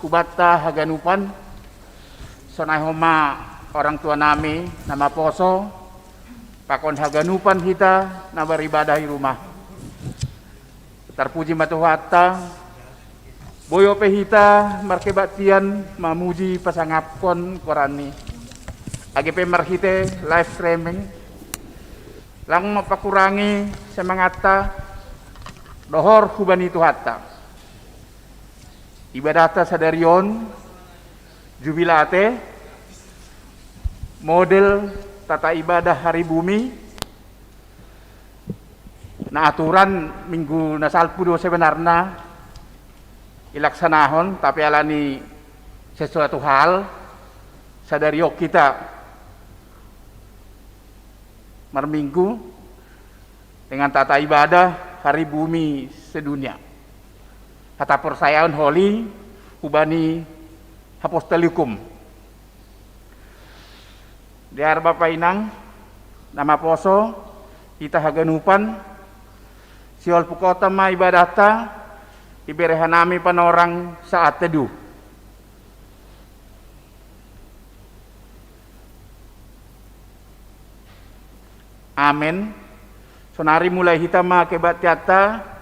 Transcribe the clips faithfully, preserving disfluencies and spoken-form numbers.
Hubata haganupan, sonai homa orang tua nami na maposo, pakon haganupan hita na beribadah i rumah. Tarpuji ma Tuhanta, boyo pe hita markebaktian mamuji pasangapkon goranni. Age pe marhite live streaming, lang mapakurangi semangatta dohor hubani Tuhanta. Ibadahta sadari on, jubilate, model tata ibadah hari bumi, na aturan minggu na salpu do sebenarna ilaksanahon, tapi alani sesuatu hal, sadari on hita marminggu dengan tata ibadah hari bumi sedunia. Hata porsayaon holi hubani Apostolikum. Dear Bapa Inang, na maposo, hita haganupan, siolpukota ma ibadahta, ibere hanami panorang saat teduh. Amen. Sonari mulai hita ma kebaktianta,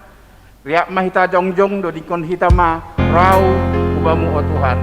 riap ma hita jongjong, dodingkon hita ma rau hubamu, o Tuhan.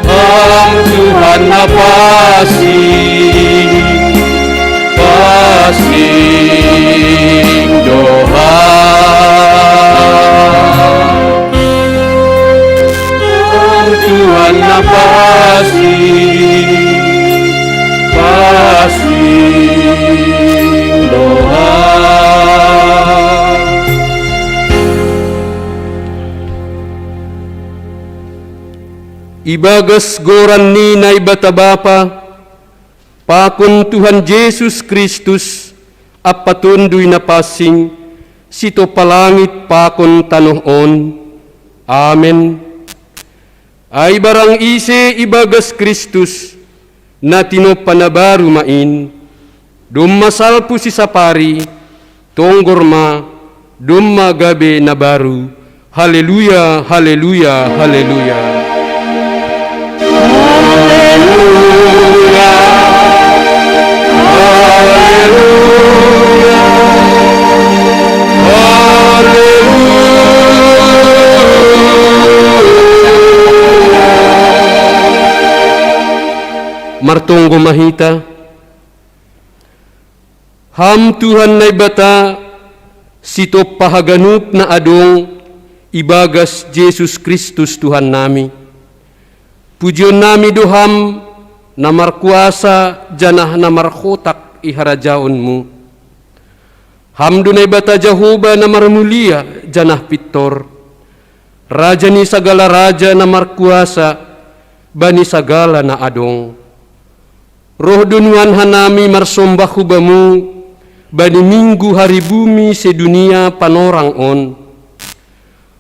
Ham Tuhan na pasing, pasing do Ham. Ham Tuhan na pasing, pasing do Ham. Ibagas goran ni Naibata Bapa, pakon Tuhan Jesus Kristus, ampa Tonduy Napansing, sitompa langit pakon tanoh on. Amen. Ai barang ise ibagas Kristus, na tinompa na baru ma in. Domma salpu sisapari, tonggor ma, domma gabe na baru. Haleluya, haleluya, haleluya. Haleluya, haleluya, haleluya. Martonggo ma hita. Ham Tuhan Naibata, sitompa haganup na adong ibagas Jesus Kristus Tuhannami. Pujionnami do Ham, na markuasa janah na marhotak i harajaonMu. Ham do Naibata Jahowa na marmulia janah pintor, Raja ni sagala raja na markuasa bani sagala na adong. Roh do nuan hanami marsombah hu Bamu bani Minggu hari bumi sedunia panorang on.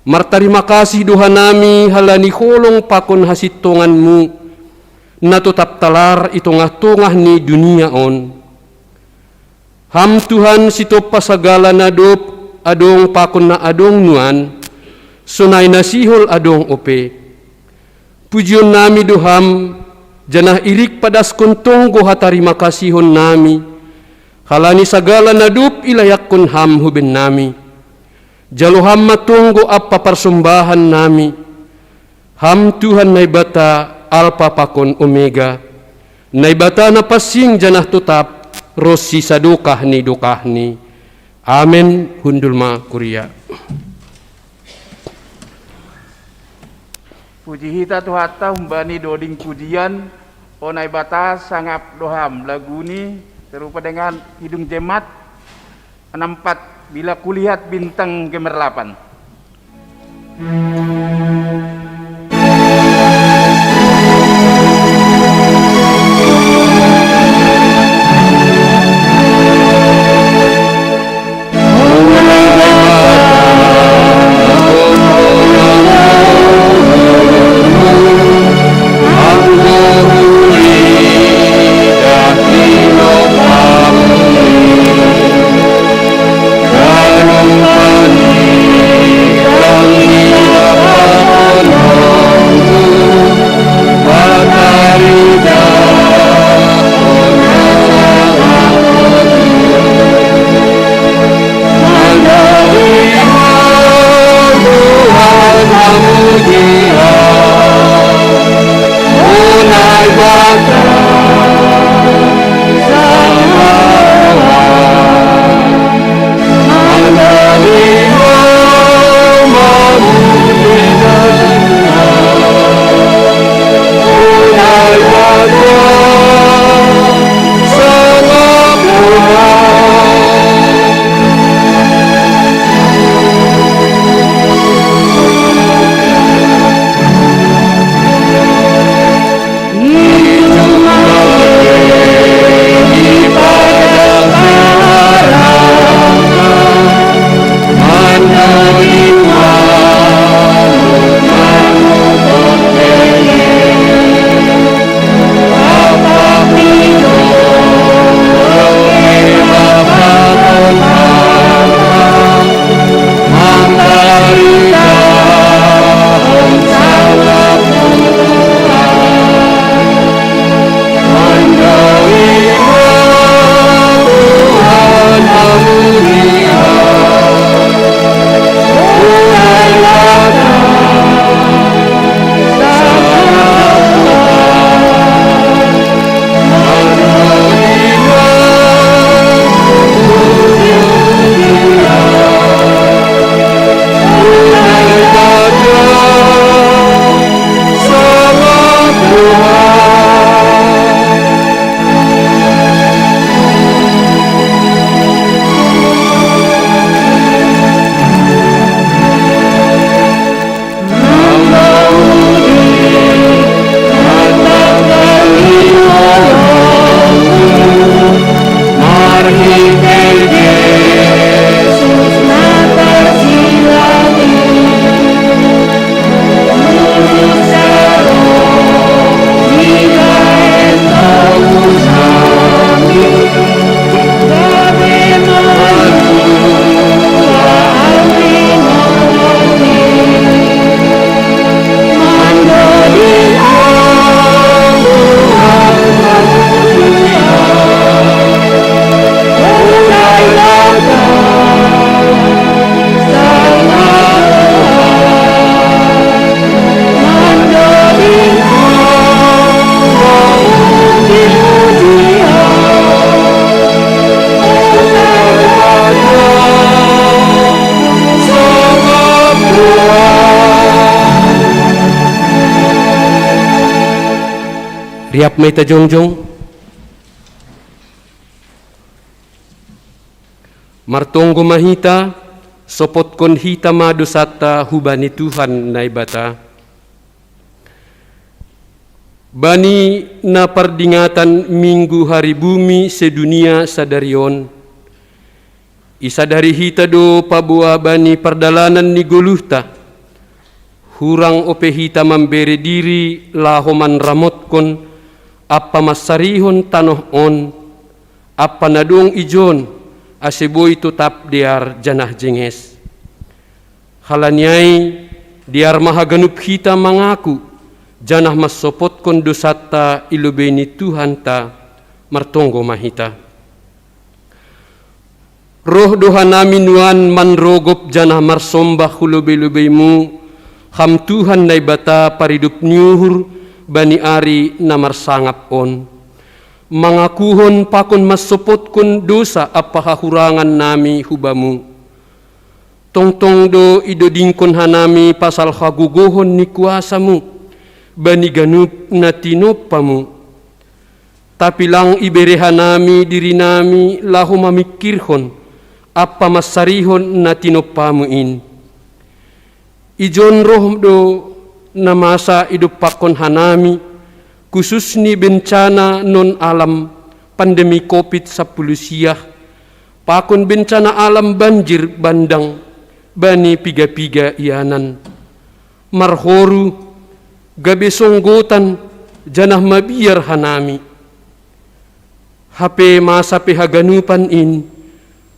Martarima kasih do hanami halani holong pakon hasintonganMu na totap talar i tongah-tongah ni dunia on. Ham Tuhan, sitompa sagala na dob adong pakon na adong nuan, sonai na sihol adong ope. Pujionnami do Ham, Janah irik padaskon tonggo hatarimakasihon nami, halani sagala na dob ilayakkon Ham hu bennami. Jalo Ham ma tonggo ampa parsombahan nami, Ham Tuhan Naibata, Alpa pakon Omega, Naibata na pansing janah totap, ronsi sadokah ni dokahni. Amen. Hundul ma kuria. Puji hita Tuhanta humbani doding pujian, o Naibata, sangap do Ham. Laguni serupa dengan Kidung Jemaat, enam empat, bila kulihat bintang gemerlapan. Riap ma hita jongjong. Martonggo ma hita, sopotkon hita ma dosanta hubani Tuhan Naibata. Bani na pardingatan Minggu Hari Bumi Sedunia sadari on, isadari hita do paboa bani pardalanan ni goluhta, hurang ope hita mambere diri laho manramotkon ampa mansarihon tanoh on, ampa na dong ijon, ase boi totap dear janah jenges. Halani ai, dear ma haganup hita mangaku, janah mansopotkon dousanta i lobei ni Tuhanta, martonggo ma hita. Roh do hanami nuan manrogop janah marsombah hu lobei-lobeimu, Ham Tuhan Naibata paridop ni uhur bani ari na marsangap on, mangakuhon pakon mansopotkon dousa ampa hahurangan nami hu Bamu. Tongtong do idodingkon hanami pasal hagogohon ni kuasamu bani ganup na tinompamu. Tapi lang ibere hanami dirinami laho mamingkirhon ampa mansarihon na tinompamu in. Ijon roh do na masa idompakkon hanami, khusus ni bencana non alam, pandemi covid sapuluh siah, pakon bencana alam banjir bandang bani piga-piga ianan. Marhoru, gabe songgotan, janah mabiar hanami. Hape masa pe haganupan in,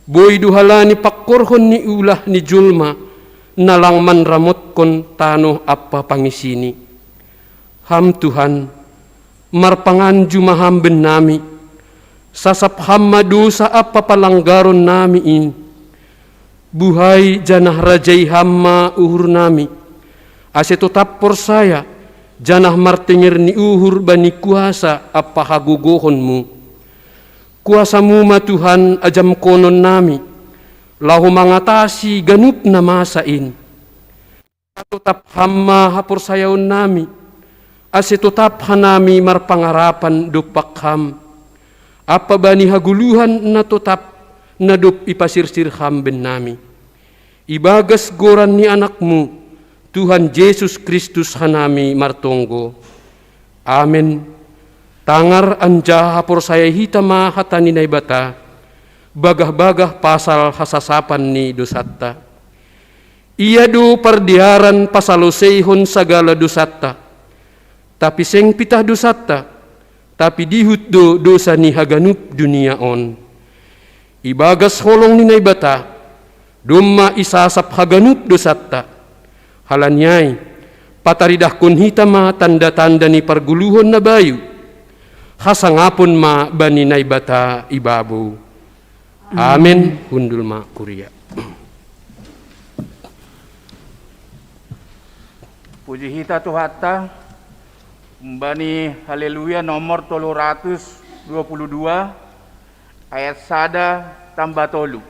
boi do halani pangkorhon ni ulah ni jolma, na lang manramotkon tanoh ampa pangisini. Ham Tuhan, marpanganju ma Ham bennami, sasap Ham ma dousa ampa palanggaron nami in. Buhai janah rajai Ham ma uhur nami, ase totap porsaya, janah martenger ni uhur bani kuasa ampa hagogohonmu. Kuasamu ma Tuhan ajamkonon nami, laho mangatasi ganup na masa in. Totap Ham ma haporsayaon nami, ase totap hanami marpangarapan dompak Ham, ampa bani hagoluhan na totap na dob ipasirsir Ham bennami. Ibagas goran ni AnakMu, Tuhan Jesus Kristus hanami martonggo. Amen. Tangar anjaha porsayai hita ma hata ni Naibata, bagah-bagah pasal hasasapan ni dousanta. Ia do pardearan pasaloseihon sagala dousanta, tapi seng pitah dousanta, tapi dihut do dousa ni haganup dunia on. Ibagas holong ni Naibata, domma isasap haganup dousanta. Halani ai, pataridahkon hita ma tanda-tanda ni pargoluhon na bayu, hasangapon ma bani Naibata i babou. Amen. Hundul ma kuria. Puji hita Tuhanta, umbani Haleluya nomor tolu ratus dua puluh dua, ayat sada tambah tolu.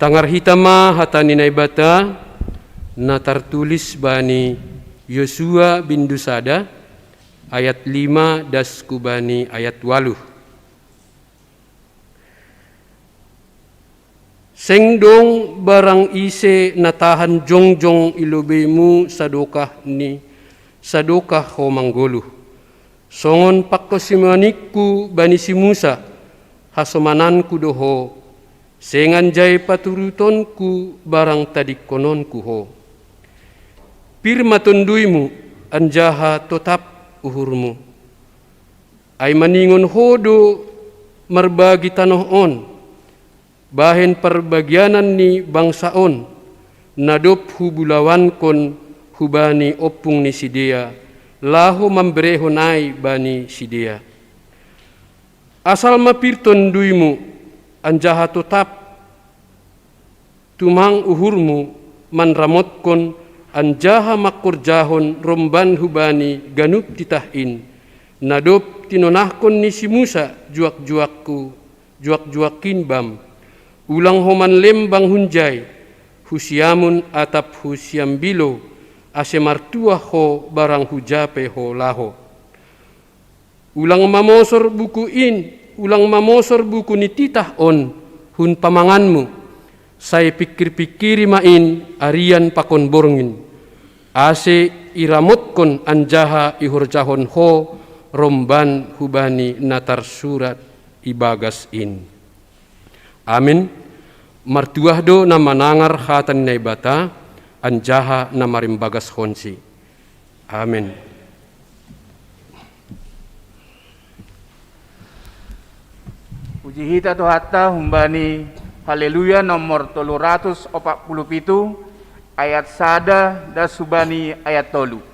Tangar hita ma hata ni Naibata na tartulis bani Yosua bindu sada, ayat lima das ku bani ayat waluh. Seng dong barang ise na tahan jongjong i lobeimu sadokah ni sadokah ho manggoluh. Songon pangkosimanikku bani si Musa, hasomananku do ho, seng anjai paturutonku barang tadingkononku ho. Pir ma tonduymu, anjaha totap uhurmu. Ai maningon ho do marbagi tanoh on, bahen parbagianan ni bangsa on, na dob hubulawankon hubani ompung ni sidea, laho mamberehon ai bani sidea. Asal ma pir tonduymu, anjaha totap tumang uhurmu manramotkon anjaha mangkorjahon romban hubani ganup titah in, na dob tinonahkon ni si Musa juak-juakku, juak-juak in bam. Ulang ho manlembang hunjai, hu siamun atap hu siambilo, ase martuah ho barang hu ja pe ho laho. Ulang mamosor buku in, ulang mamosor buku ni titah on hun pamanganmu, sai pingkir-pingkiri ma in arian pakon borngin, ase iramotkon anjaha ihorjahon ho romban hubani na tarsurat ibagas in. Amin. Martuah do na manangar hata ni Naibata, anjaha na marimbagashonsi. Amin. Puji hita Tuhanta humbani Haleluya nomor tolu ratus opat puluh pitu, ayat sada das hubani ayat tolu.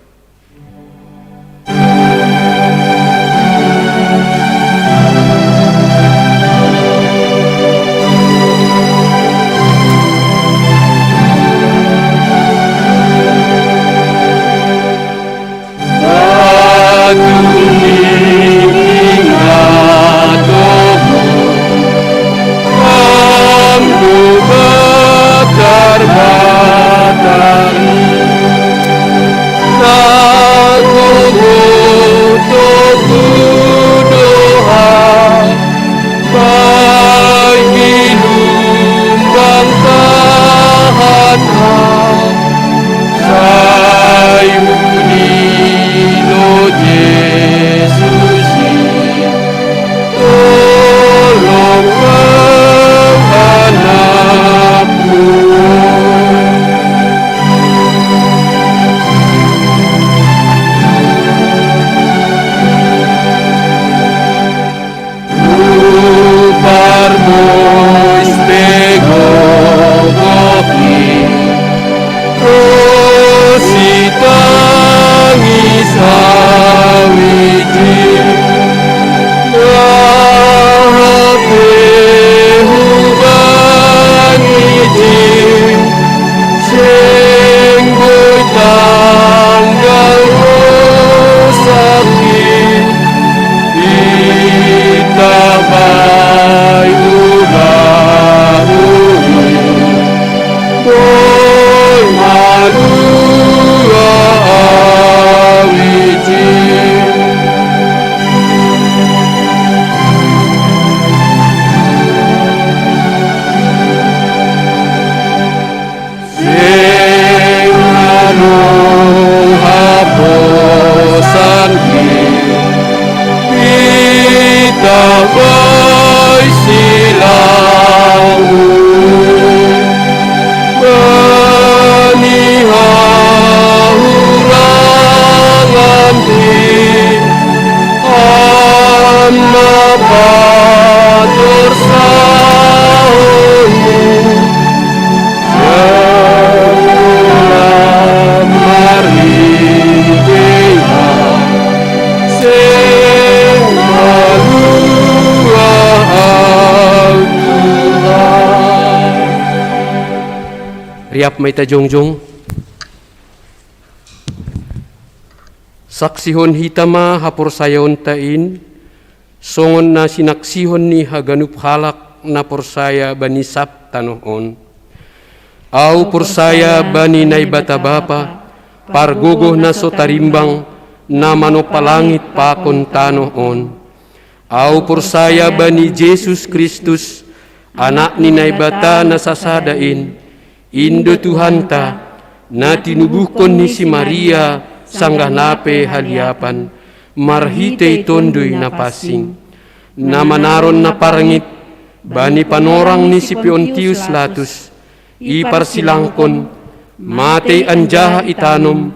Riap ma hita jongjong. Saksihon hita ma haporsayaonta in, songon na sinaksihon ni haganup halak na porsaya bani sab tanoh on. Au porsaya bani Naibata Bapa, pargogoh na so tarimbang, na manompa langit pakon tanoh on. Au porsaya bani Jesus Kristus, Anak ni Naibata na sasada in, in do Tuhanta, na tinubuhkon ni si Maria sanggah na pe haliapan, marhitei Tonduy Napansing, na manaron na parngit bani panorang ni si Pontius Latus, iparsilangkon, matei anjaha itanom,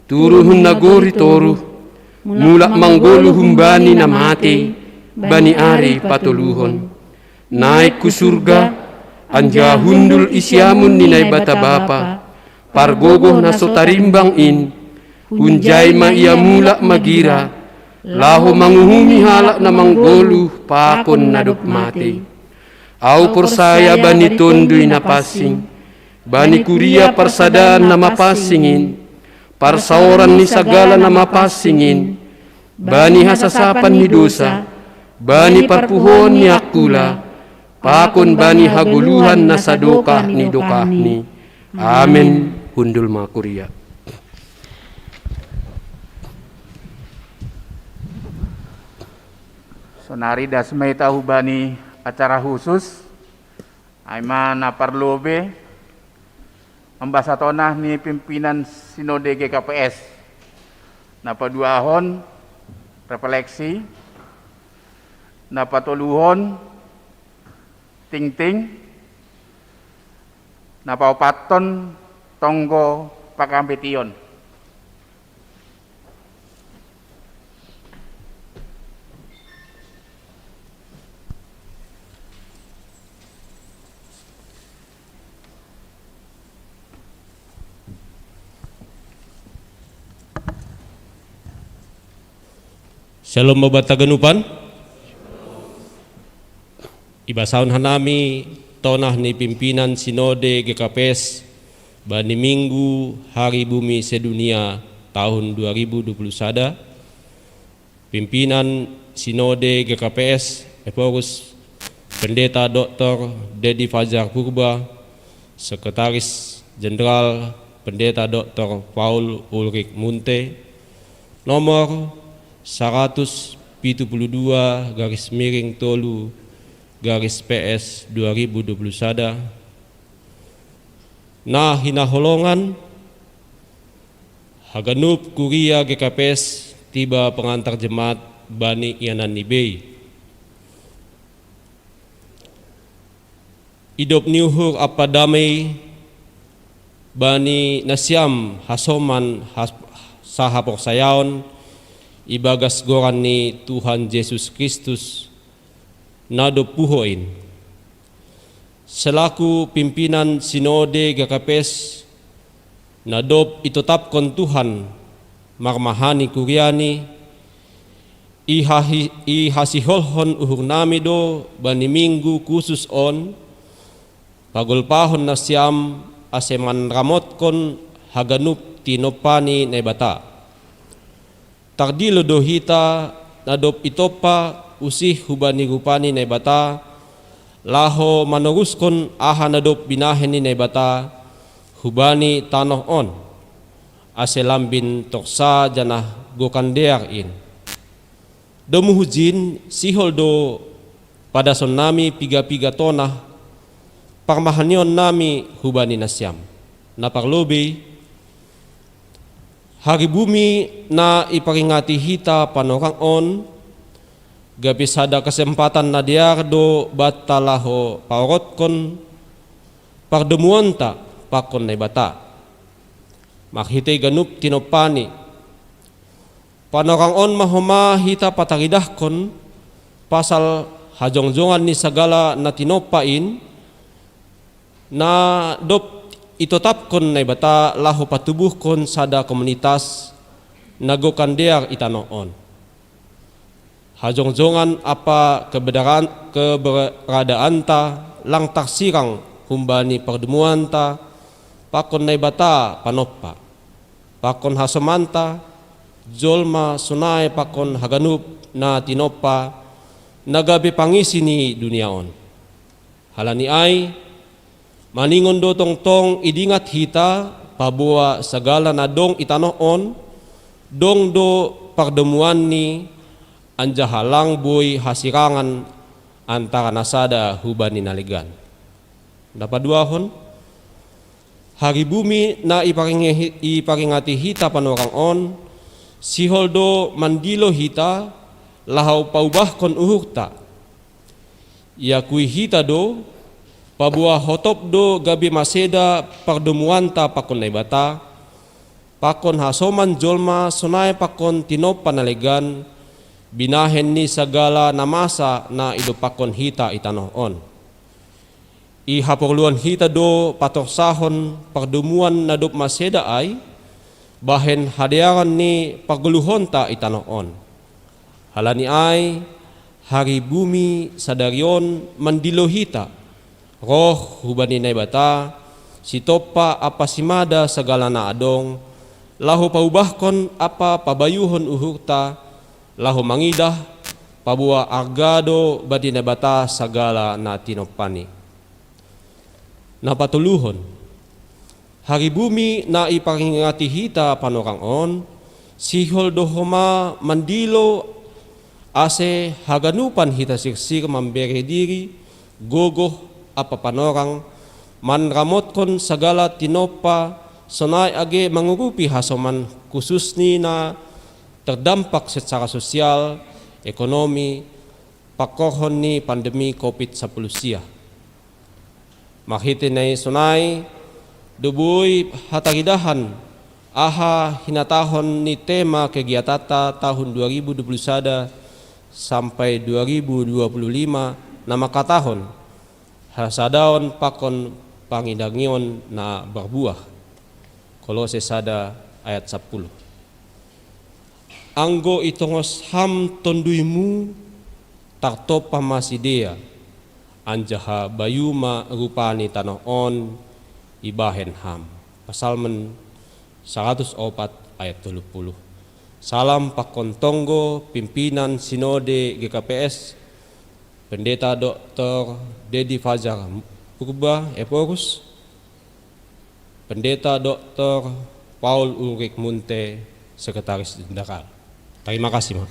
turun hun nagori toruh, mulak manggoluh humbani na matei, bani ari patoluhon. Naik hu surga, anjaha hundul i siamun ni Naibata Bapa, pargogoh na so tarimbang in, hunjai ma Ia mulak magira, laho manguhumi halak na manggoluh pakon na dob matei. Au porsaya bani Tonduy Napansing, bani kuria parsadaan na mapansing in, parsaoran ni sagala na mapansing in, bani hasasapan ni dosa, bani parpuhoon ni angkula, pakon bani hagoluhan na sadokah ni dokahni. Amen. Hundul ma kuria. Sonari das ma hita hubani acara khusus, ai ma na parlobei, mambasa tonah ni pimpinan Sinode G K P S. Na paduahon, refleksi. Na patoluhon, tingting. Na paopathon, tonggo pangambetion. Syalom ma banta haganupan. Ibasahon hanami tonah ni pimpinan Sinode G K P S bani Minggu Hari Bumi Sedunia tahun dua ribu dua puluh sada, pimpinan Sinode G K P S Ephorus, Pendeta Doktor Dedi Fajar Purba, Sekretaris Jenderal Pendeta Doktor Paul Ulrich Munte, nomor saratus pitu puluh dua garis miring tolu garis P S dua ribu dua puluh sada, na hinaholongan haganup kuria G K P S tiba pangantar jemaat bani ianan ni bei. Idop ni uhur ampa damei bani nasiam hasoman has-, sahaporsayaon ibagas goran ni Tuhan Jesus Kristus na dob puho in. Selaku pimpinan Sinode G K P S, na dob itotapkon Tuhan marmahani kuria-Ni, ihahi-, ihasiholhon uhurnami do bani Minggu khusus on, pagolpahon nasiam ase manramotkon haganup tinompa ni Naibata. Tardilo do hita na dob itompa usih hubani rupa ni Naibata, laho manoruskon aha na dob binahen ni Naibata hubani tanoh on, ase lambin torsa janah gokan dear in. Domu hujin sihol do padasonnami piga-piga tonah parmahanionnami hubani nasiam. Na parlobei, Hari Bumi na iperingati hita panorang on, gabe sada kesempatan na dear do banta laho paorotkon pardomuanta pakon Naibata marhitei ganup tinompa-Ni. Panorang on ma homa hita pataridahkon pasal hajongjongan ni sagala na tinompa in, na dob itotapkon Naibata laho patubuhkon sada komunitas na gokan dear i tanoh on. Hajongjongan ampa kebedaran-, keberadaanta lang tarsirang humbani pardomuanta pakon Naibata Panompa, pakon hasomanta, jolma sonai pakon haganup na tinompa, na gabe pangisi ni dunia on. Halani ai, Maningon do tongtong idingat hita paboa sagala na dong i tanoh on, dong do pardomuanni, anjaha lang boi hasirangan antara na sada hubani na legan. Na paduahon, haribumi na iparinge-, iparingati hita panorang on, sihol do mandilo hita, laho paubahkon uhurta. Iakui hita do, paboa hotop do gabe maseda pardomuanta pakon Naibata, pakon hasoman jolma sonai pakon tinompa na legan, binahen ni sagala na masa na idompakkon hita i tanoh on. Ihaporluhon hita do patorsahon pardomuan na dob maseda ai, bahen hadearan ni pargoluhonta i tanoh on. Halani ai, haribumi sadari on mandilo hita, roh hubani Naibata, sitompa ampa simada sagala na adong, laho paubahkon ampa pabayuhon uhurta, laho mangidah, paboa arga do bani Naibata sagala na tinompani. Na patoluhon, haribumi na iparingati hita panorang on, sihol do homa mandilo ase haganupan hita sirsir mambere diri, gogoh ampa panorang, manramotkon sagala tinompa sonai age mangurupi hasoman khususni na terdampak secara sosial, ekonomi, pangkorhon ni pandemi covid sampulu sia. Marhite na i sonai, do boi hataridahan aha hinatahon ni tema kegiatanta tahun dua ribu dua puluh sada sampai dua ribu dua puluh lima na mangkatahon, hasadaon pakon pangidangion na marbuah. Kolose sada ayat sampulu. Anggo itongos ham tonduymu, tartompa ma sidea, anjaha bayu ma rupa ni tanoh on ibahen ham. Psalmen saratus opat ayat tolu puluh. Salam pakon tonggo pimpinan Sinode G K P S, Pendeta Doktor Dedi Fajar Purba Ephorus, Pendeta Doktor Paul Ulrich Munte, Sekretaris Jenderal. Terima kasih, Mak.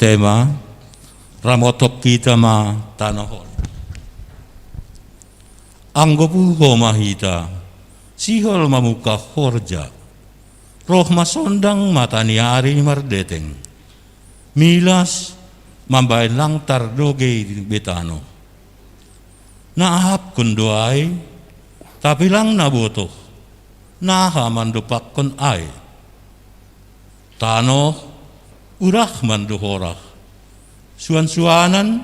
Tema, ramothon hita ma tanoh on. Anggo puho ma hita, sihol mamungka horja. Roh ma sondang mata ni ari mardeteng. Milas mambahen lang tardogei be tanoh. Na ahapkon do ai, tapi lang nabotoh, naha mandompakkon ai. Tanoh, urah ma do horah. Suansuanan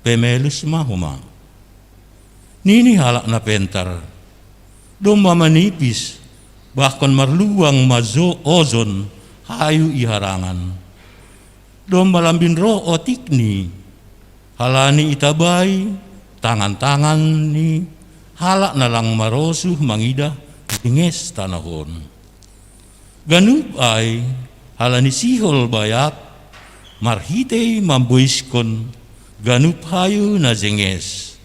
pe melus ma homa. Nini halak na pentar, domma manipis, bahkon marluang ma jo ozon hayu i harangan. Domma lambin roh otikni, halani itabai tangantangan ni halak na lang marosuh mangidah jenges tanoh on. Ganup ai, halani sihol bayak, marhitei mamboiskon ganup hayu na jenges,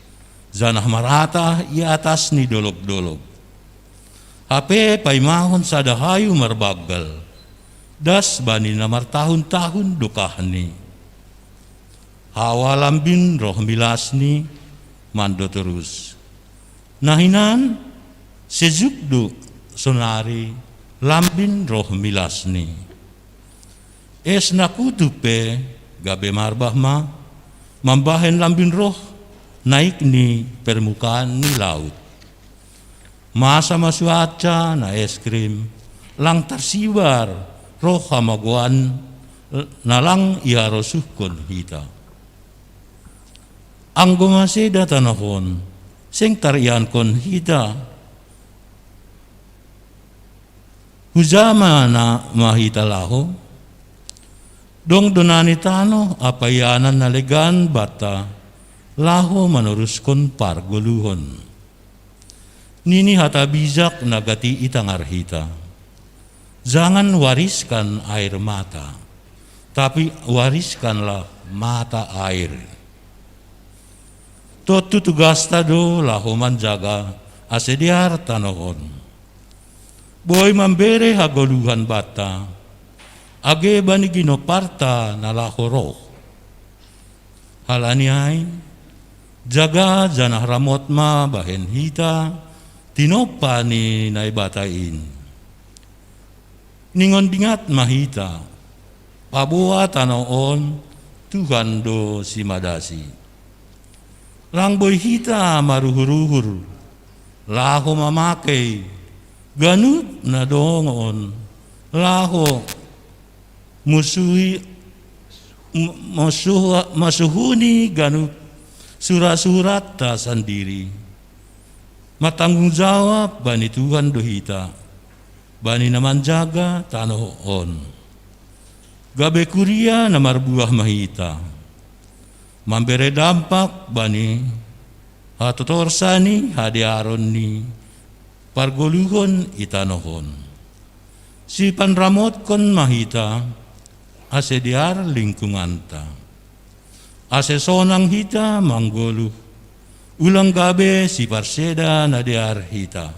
janah marata i atas ni dologdolog. Hape paimahon sada hayu marbanggal, das bani na martahun-tahun dokahni. Hawa lambin roh milasni, mando torus. Nahinan, sejuk do sonari lambin roh milasni. Es na kutup pe gabe marbah ma, mambahen lambin roh naik ni permukaan ni laut. Masa ma cuaca na es krim, lang tarsibar roh hamagoan na lang iharosuhkon hita. Anggo maseda tanoh on, seng tariankon hita. Huja ma na ma hita laho? Dong do na ni tanoh apaianan na legan banta laho manoruskon pargoluhon. Nini hata bijak na gati i tangar hita: Jangan wariskan air mata, tapi wariskanlah mata air. Tontu tugasta do laho manjaga ase dear tanoh on. Boi mambere hagoluhan banta, age bani ginomparta na laho roh. Halani ai, jaga janah ramot ma bahen hita tinompa ni Naibata in. Ningon dingat ma hita, paboa tanoh on Tuhan do simadasi. Lang boi hita maruhur-uhur laho mamakei ganup na dong on laho musuhi, masuhuni ganup surat-suratta sandiri. Matanggung jawab bani Tuhan do hita, bani na manjaga tanoh on. Gabe kuria na marbuah ma hita, mambere dampak bani hatotorsa ni hadearon ni pargoluhon i tanoh on. Sipanramotkon ma hita ase dear lingkunganta, ase sonang hita manggoluh, ulang gabe siparseda na dear hita.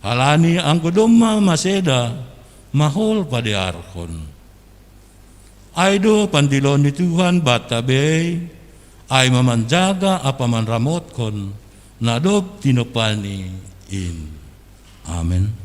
Halani anggo domma maseda, mahol padearhon. Ai do pandilo ni Tuhan banta bei, ai ma manjaga ampa manramotkon na dob tinompani in. Amen.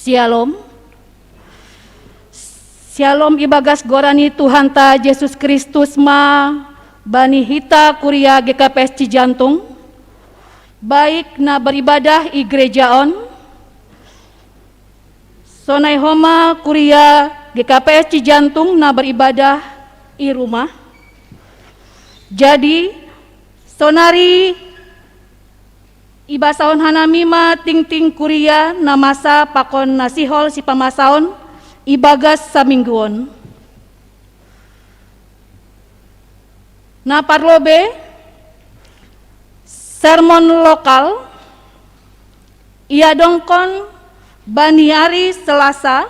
Syalom. Syalom ibagas goran ni Tuhanta Jesus Kristus ma bani hita kuria G K P S Cijantung, baik na beribadah i gereja on, sonai homa kuria G K P S Cijantung na beribadah i rumah. Jadi, sonari ibasahon hanami ma tingting kuria na masa pakon na sihol sipamasaon ibagas saminggu on. Na parlobei, sermon lokal iadongkon bani ari Selasa,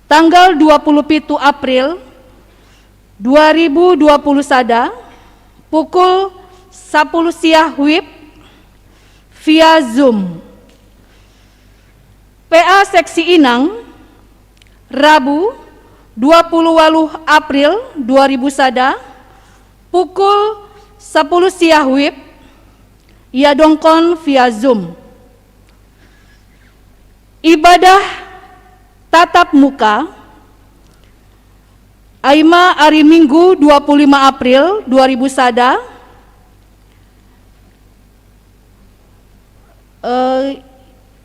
tanggal dua puluh pitu April dua ribu dua puluh sada, pukul sapuluh siah wib, via Zoom. P A Seksi Inang, Rabu, dua puluh waluh April dua ribu sada, pukul sapuluh siah wib, iadongkon via Zoom. Ibadah tatap muka, ai ma ari Minggu dua puluh lima April dua ribu sada, eh,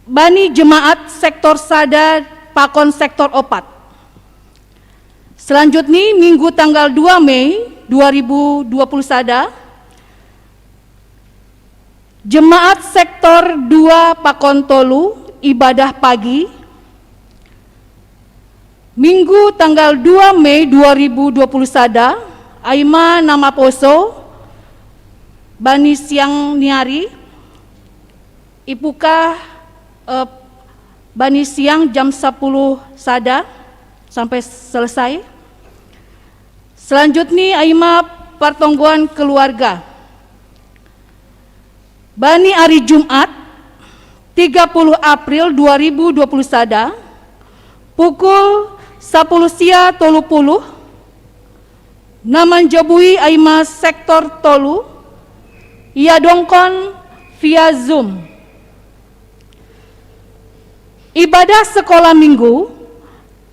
bani jemaat sektor sada pakon sektor opat. Selanjutni, Minggu tanggal dua Mei dua ribu dua puluh sada, jemaat sektor dua pakon tolu ibadah pagi. Minggu tanggal dua Mei dua ribu dua puluh sada, ai ma na maposo bani siang ni ari, ipuka, eh, bani siang jam sapuluh sada sampai selesai. Selanjutnya, aima pertonggoan keluarga. Bani hari Jumat, tiga puluh April dua ribu dua puluh sada, pukul sepuluh sia tolu puluh, naman jabui aima sektor tolu, ia dongkon via Zoom. Ibadah sekolah minggu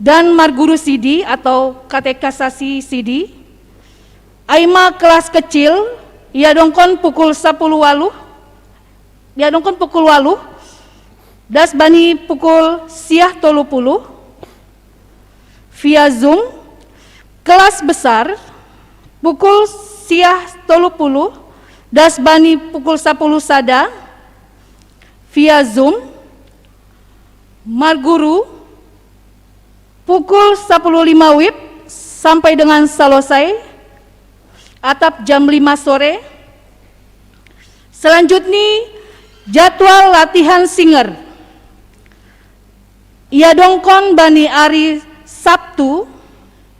dan marguru sidi atau katekisasi sidi, aima kelas kecil, ia dongkon pukul sepuluh waluh, ia dongkon pukul waluh, das bani pukul siah tolu puluh, via Zoom, kelas besar, pukul siah tolu puluh, das bani pukul sepuluh sada, via Zoom, marguru, pukul sepuluh lima wib sampai dengan selesai, atap jam lima sore. Selanjutnya, jadwal latihan singer. Ia dongkon bani hari Sabtu,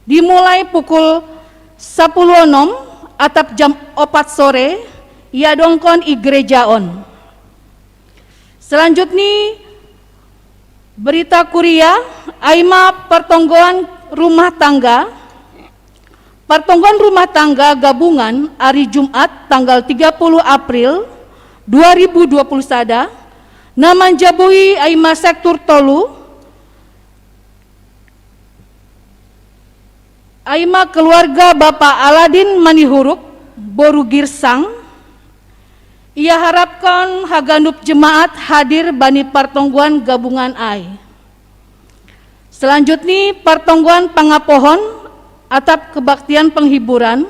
dimulai pukul sepuluh onom atap jam opat sore, ia dongkon i gereja on. Selanjutnya, berita kuria, aima pertonggoan rumah tangga. Pertonggoan rumah tangga gabungan hari Jumat tanggal tiga puluh April dua ribu dua puluh sada, naman jabui aima sektor tolu, aima keluarga Bapa Aladin Manihuruk, boru Girsang, ia harapkan haganup jemaat hadir bani pertonggoan gabungan ai. Selanjutnya, pertonggoan pangapohon atap kebaktian penghiburan.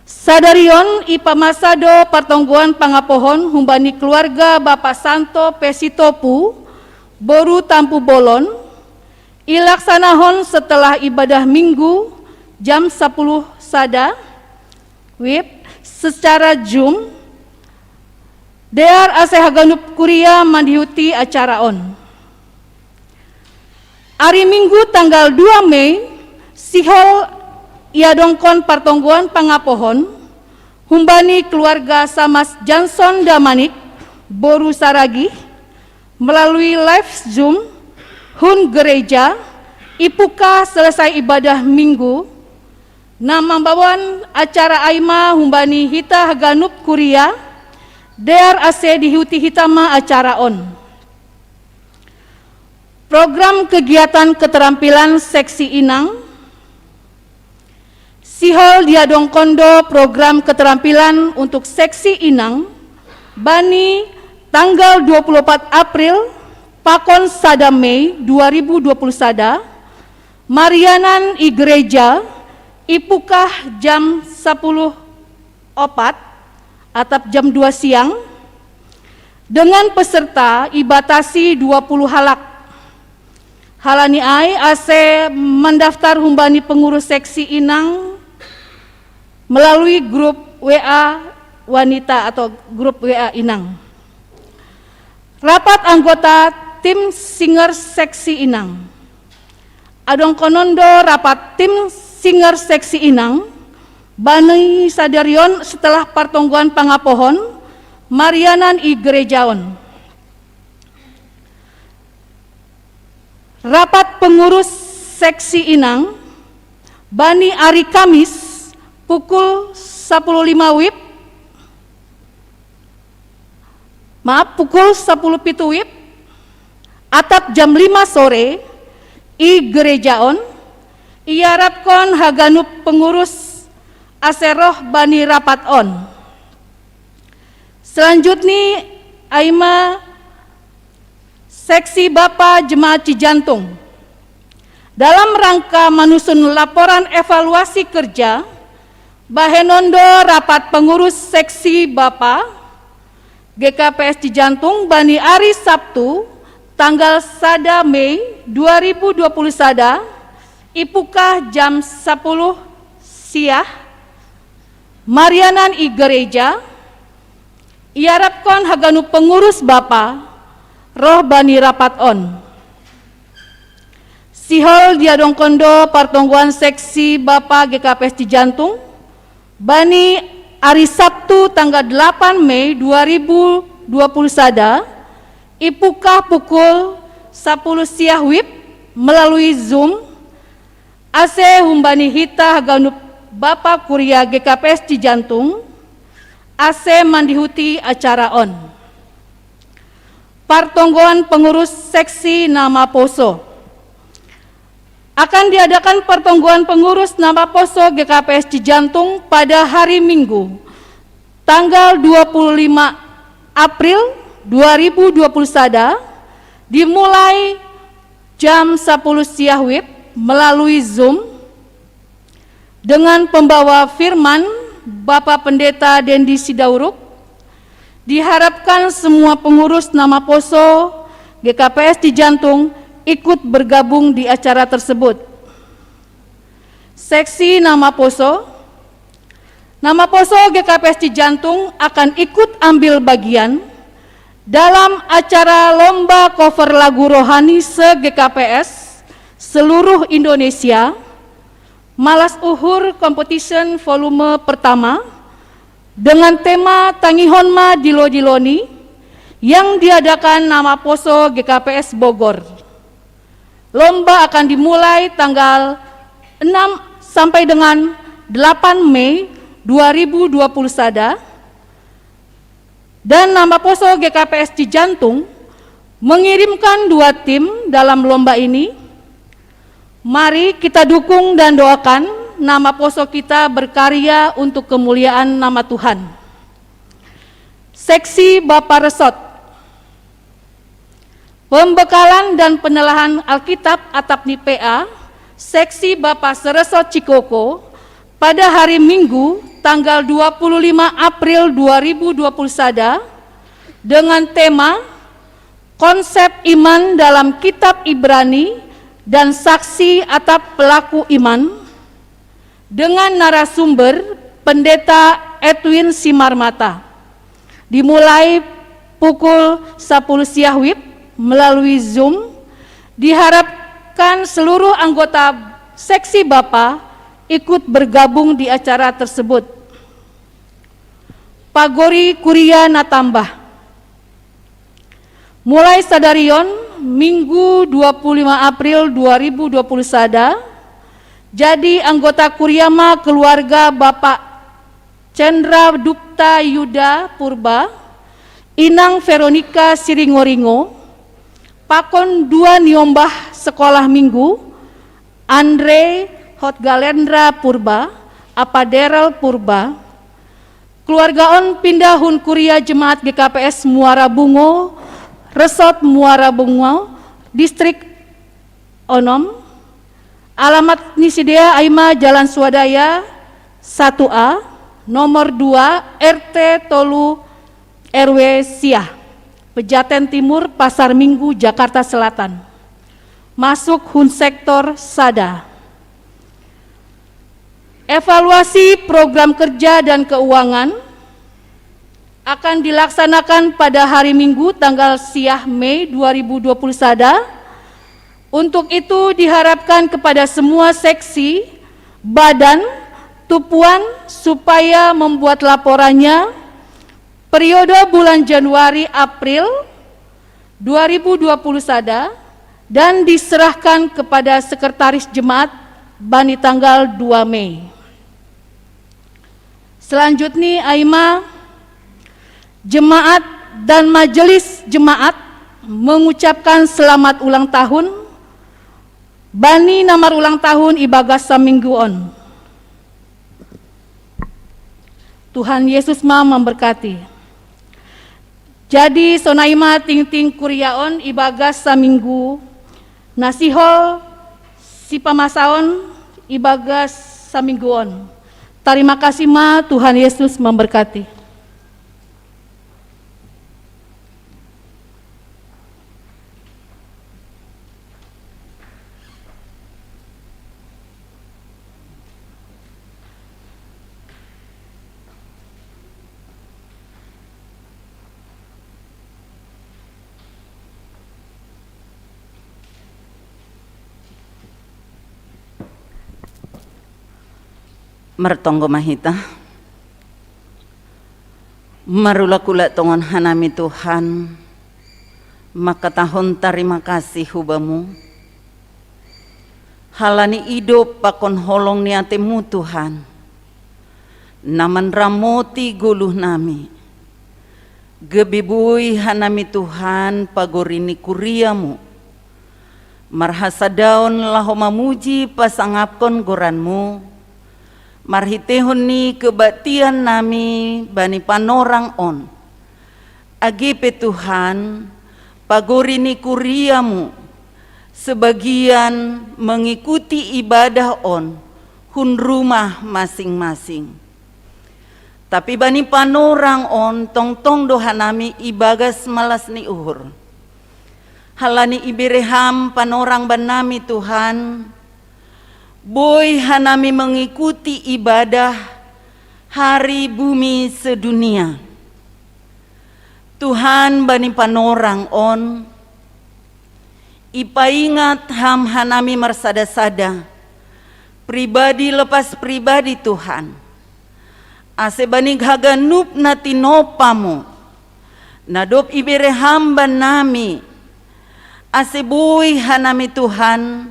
Sadarion i pamasado pertonggoan pangapohon humbani keluarga Bapa Santo Pesitopu, boru Tampu Bolon, ilaksanahon setelah ibadah minggu jam sepuluh sada wib secara Zoom, dear ase haganup kuria mandihuti acara on. Hari Minggu tanggal dua Mei, sihol ia dongkon pertonggoan pangapohon humbani keluarga Samas Janson Damanik, boru Saragih, melalui live Zoom, hun gereja, ipuka selesai ibadah minggu, na mambawan acara aima humbani hita haganup kuria, dear ase dihuti hita ma acara on. Program kegiatan keterampilan seksi inang. Sihol diadongkon do program keterampilan untuk seksi inang, bani tanggal dua puluh opat April, pakon sada Mei dua ribu dua puluh sada, marianan i gereja, ipukah jam sepuluh opat atap jam dua siang, dengan peserta ibatasi dua puluh halak. Halani ai ase mendaftar humbani pengurus seksi inang melalui grup W A wanita atau grup W A inang. Rapat anggota tim singer seksi inang. Adongkonon do rapat tim singer seksi inang, bani sadarion setelah pertonggoan pangapohon, marianan i gereja on. Rapat pengurus seksi inang, bani hari Kamis, pukul sepuluh lima wib, maaf, pukul sepuluh pitu wib, atap jam lima sore, i gereja on, iarapkon haganup pengurus ase roh bani rapat on. Selanjutnya, aima seksi Bapa Jemaat Cijantung. Dalam rangka manusun laporan evaluasi kerja, bahenon do rapat pengurus seksi Bapa G K P S Cijantung bani hari Sabtu, tanggal sada Mei dua ribu dua puluh sada, ipukah jam sepuluh siang, marianan i gereja, iarapkon haganup pengurus Bapa roh bani rapat on. Sihol diadongkondo partonggoan seksi Bapa G K P S Cijantung, bani ari Sabtu tanggal delapan Mei dua ribu dua puluh sada, ipukah pukul sapuluh siah wib melalui Zoom, ase humbani hita haganup Bapa Kuria G K P S Cijantung, ase mandihuti acara on. Partonggoan pengurus seksi namaposo. Akan diadakan partonggoan pengurus namaposo G K P S Cijantung pada hari Minggu, tanggal dua puluh lima April dua ribu dua puluh sada, dimulai jam sapuluh siah wib melalui Zoom, dengan pembawa firman Bapak Pendeta Dendi Sidauruk. Diharapkan semua pengurus namaposo G K P S Cijantung ikut bergabung di acara tersebut. Seksi namaposo. Namaposo G K P S Cijantung akan ikut ambil bagian dalam acara lomba cover lagu rohani se-G K P S seluruh Indonesia, Malas Uhur Competition volume pertama, dengan tema Tangihon Ma Dilo-Diloni, yang diadakan namaposo G K P S Bogor. Lomba akan dimulai tanggal enam sampai dengan delapan Mei dua ribu dua puluh sada, dan namaposo G K P S Cijantung mengirimkan dua tim dalam lomba ini. Mari kita dukung dan doakan namaposo kita berkarya untuk kemuliaan nama Tuhan. Seksi Bapa Resot. Pembekalan dan penelahan Alkitab atap ni P A, seksi Bapa Seresot Cikoko, pada hari Minggu, tanggal dua puluh lima April dua ribu dua puluh sada, dengan tema Konsep Iman dalam Kitab Ibrani dan Saksi atap Pelaku Iman, dengan narasumber Pendeta Edwin Simarmata. Dimulai pukul sapuluh siah wib melalui Zoom. Diharapkan seluruh anggota seksi Bapa ikut bergabung di acara tersebut. Pagori Kuria Natambah. Mulai sadari on, Minggu dua puluh lima April dua ribu dua puluh sada, jadi anggota Kuria Ma keluarga Bapak Cendra Dupta Yuda Purba, Inang Veronica Siringoringo, pakon dua niombah sekolah minggu, Andre Hotgalendra Purba, Apa Daryl Purba. Keluarga on pindah hun Kuria Jemaat G K P S Muara Bungo, Resort Muara Bungo, Distrik onom. Alamat ni sidea ai ma Jalan Swadaya satu A, nomor dua, R T tolu, R W sia, Pejaten Timur, Pasar Minggu, Jakarta Selatan. Masuk hun sektor sada. Evaluasi program kerja dan keuangan akan dilaksanakan pada hari Minggu, tanggal siah Mei dua ribu dua puluh sada. Untuk itu, diharapkan kepada semua seksi, badan, tupuan, supaya membuat laporannya periode bulan Januari April dua ribu dua puluh sada dan diserahkan kepada sekretaris jemaat bani tanggal dua Mei. Selanjutnya, ai ma jemaat dan majelis jemaat mengucapkan selamat ulang tahun bani namarulang tahun ibagas saminggu on. Tuhan Yesus ma memberkati. Jadi, sonai ma tingting kuria on ibagas saminggu, na sihol sipamasaon ibagas saminggu on. Tarima kasih ma, Tuhan Yesus memberkati. Martonggo ma hita. Marula-kula tongon hanami Tuhan, mangkatahon tarima kasih hu Bamu, halani idop pakon holong ni atei-Mu Tuhan, na manramoti goluh nami. Gabe boi hanami Tuhan pagori ni kuria-Mu, marhasadaon laho mamuji pasangapkon goran-Mu, marhiteihon ni kebaktian nami bani panorang on. Age pe Tuhan, pagori ni kuria-Mu, sebagian mengikuti ibadah on hun rumah masing-masing. Tapi bani panorang on tongtong do hanami ibagas malas ni uhur. Halani ibere Ham panorang bannami Tuhan, boi hanami mengikuti ibadah Hari Bumi Sedunia. Tuhan, bani panorang on, ipaingat Ham hanami marsada-sada, pribadi lepas pribadi Tuhan. Ase bani haganup na tinompa-Mu, na dob ibere Ham bannami, ase boi hanami Tuhan,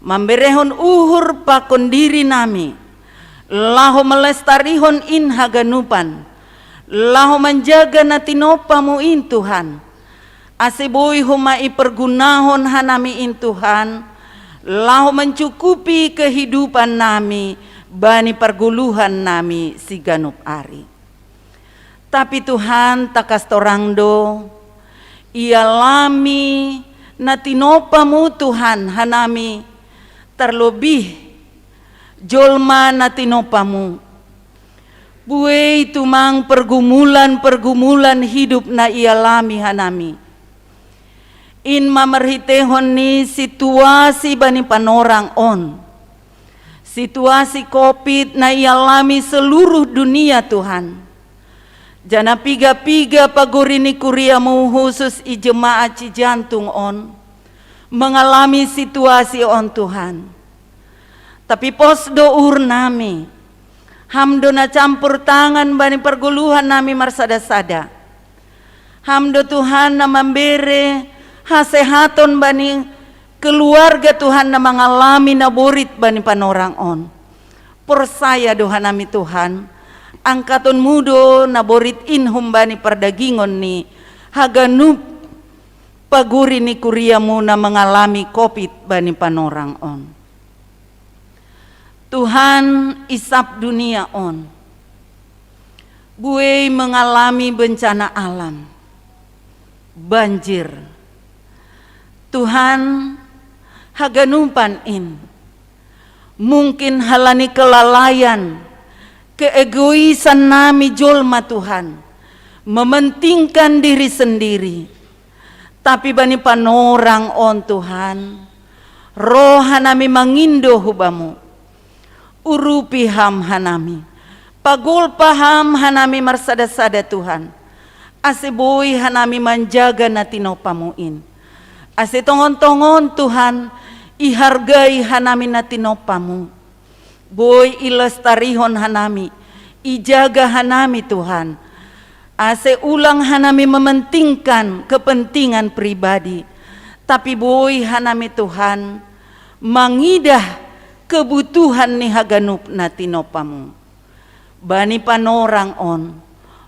mamberehon uhur pakon diri nami, laho melestarihon in haganupan, laho manjaga na tinompa-Mu in Tuhan, ase boi homa ipergunahon hanami in Tuhan, laho mancukupi kehidupan nami bani pargoluhan nami siganup ari. Tapi Tuhan, tangkas torang do, ialami na tinompa-Mu Tuhan hanami, terlebih jolma na tinompa-Mu. Buei tumang pergumulan-pergumulan hidup na ialami hanami. In ma marhiteihon ni situasi bani panorang on. Situasi covid na ialami seluruh dunia Tuhan. Janah piga-piga pagori ni kuria-Mu husus i jemaat Cijantung on mengalami situasi on Tuhan. Tapi pos do uhur nami. Ham do na campur tangan bani pargoluhan nami marsada-sada. Ham do Tuhan na mambere hasehaton bani keluarga Tuhan na mangalami naborit bani panorang on. Porsaya do hanami Tuhan, angkaton-Mu do naborit in humbani pardagingon ni haganup pagori ni kuria-Mu na mangalami covid bani panorang on. Tuhan, isab dunia on buei mengalami bencana alam, banjir. Tuhan, haganupan in, mungkin halani kelalaian, keegoisan nami jolma Tuhan, mementingkan diri sendiri. Tapi bani panorang on Tuhan, roha nami mangindo hu Bamu. Urupi Ham hanami. Pagolpa Ham hanami marsada-sada Tuhan. Ase boi hanami manjaga na tinompa-Mu in. Ase tongon-tongon Tuhan, ihargai hanami na tinompa-Mu. Boi ilestarihon hanami, ijaga hanami Tuhan. Ase ulang hanami mementingkan kepentingan pribadi. Tapi boi hanami Tuhan, mangidah kebutuhan ni haganup na tinompa-Mu. Bani panorang on,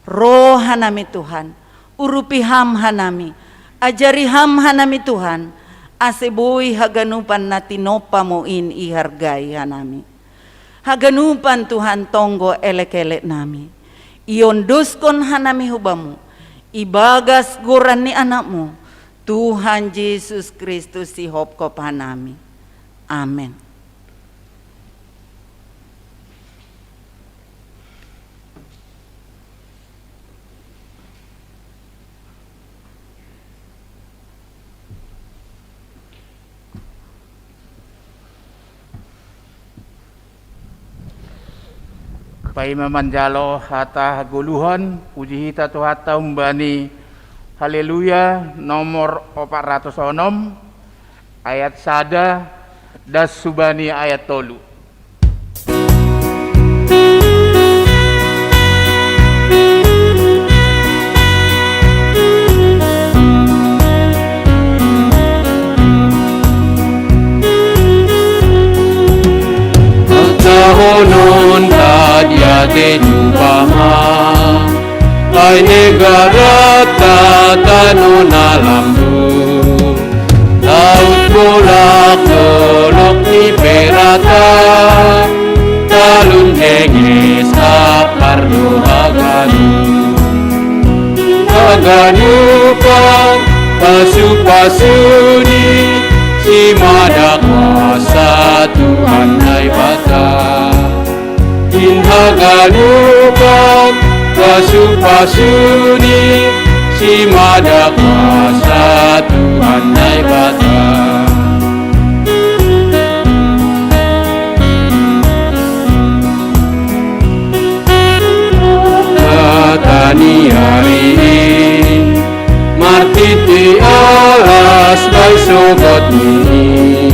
roha nami Tuhan, urupi Ham hanami, ajari Ham hanami Tuhan, ase boi haganupan na tinompa-Mu in ihargai hanami. Haganupan Tuhan tonggo elek-elek nami. Iondoskon hanami hu Bamu, ibagas goran ni Anak-Mu, Tuhan Jesus Kristus sihopkop hanami. Amen. Paima manjalo hata hagoluhan, puji hita Tuhanta humbani Haleluya nomor opat ratus onom, ayat sada das hubani ayat tolu. Nonta dia te jubama, ai negara ta tano na lambu. Laut bolak tolok ni perata, talun henges apar do haganu. Haganupan pasu-pasuni, si mada kuasa Tuhan Naibata. In haganupan pasu-pasuni, si mada kuasa Tuhan Naibata. Mataniari, martiti alas bai sogot ni.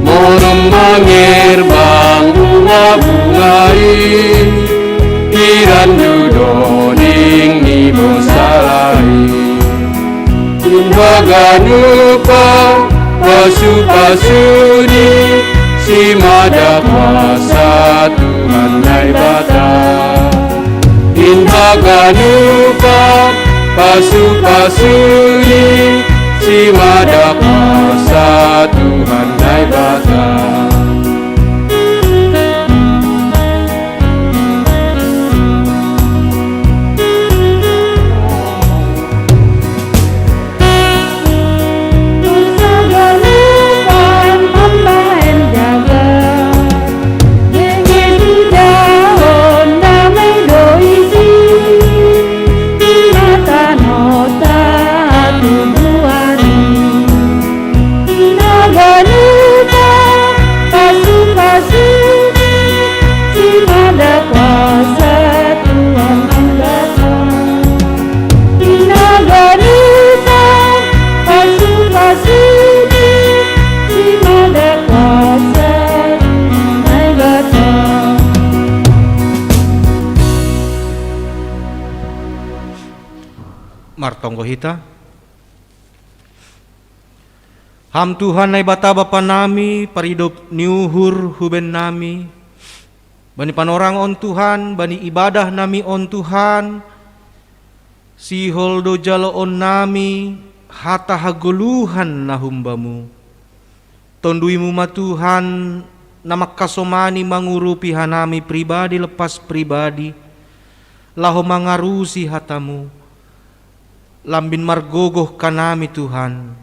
Morom mangerbang bunga-bungai, iran dudoning ni bonsai. Inhaganupa pasu-pasuni, si mada kuasa Tuhan Naibata. Inhaganupa pasu-pasuni, si mada kuasa Tuhan Naibata. Martonggo hita. Ham Tuhan Naibata Bapa nami, paridop ni uhur huben nami, bani panorang on Tuhan, bani ibadah nami on Tuhan, sihol do jaloon nami hata hagoluhan na humbamu. Tonduimu ma Tuhan, na mangkasomani mangurupi hanami pribadi lepas pribadi, laho mangarusi hatamu. Lambin margogoh hanami Tuhan,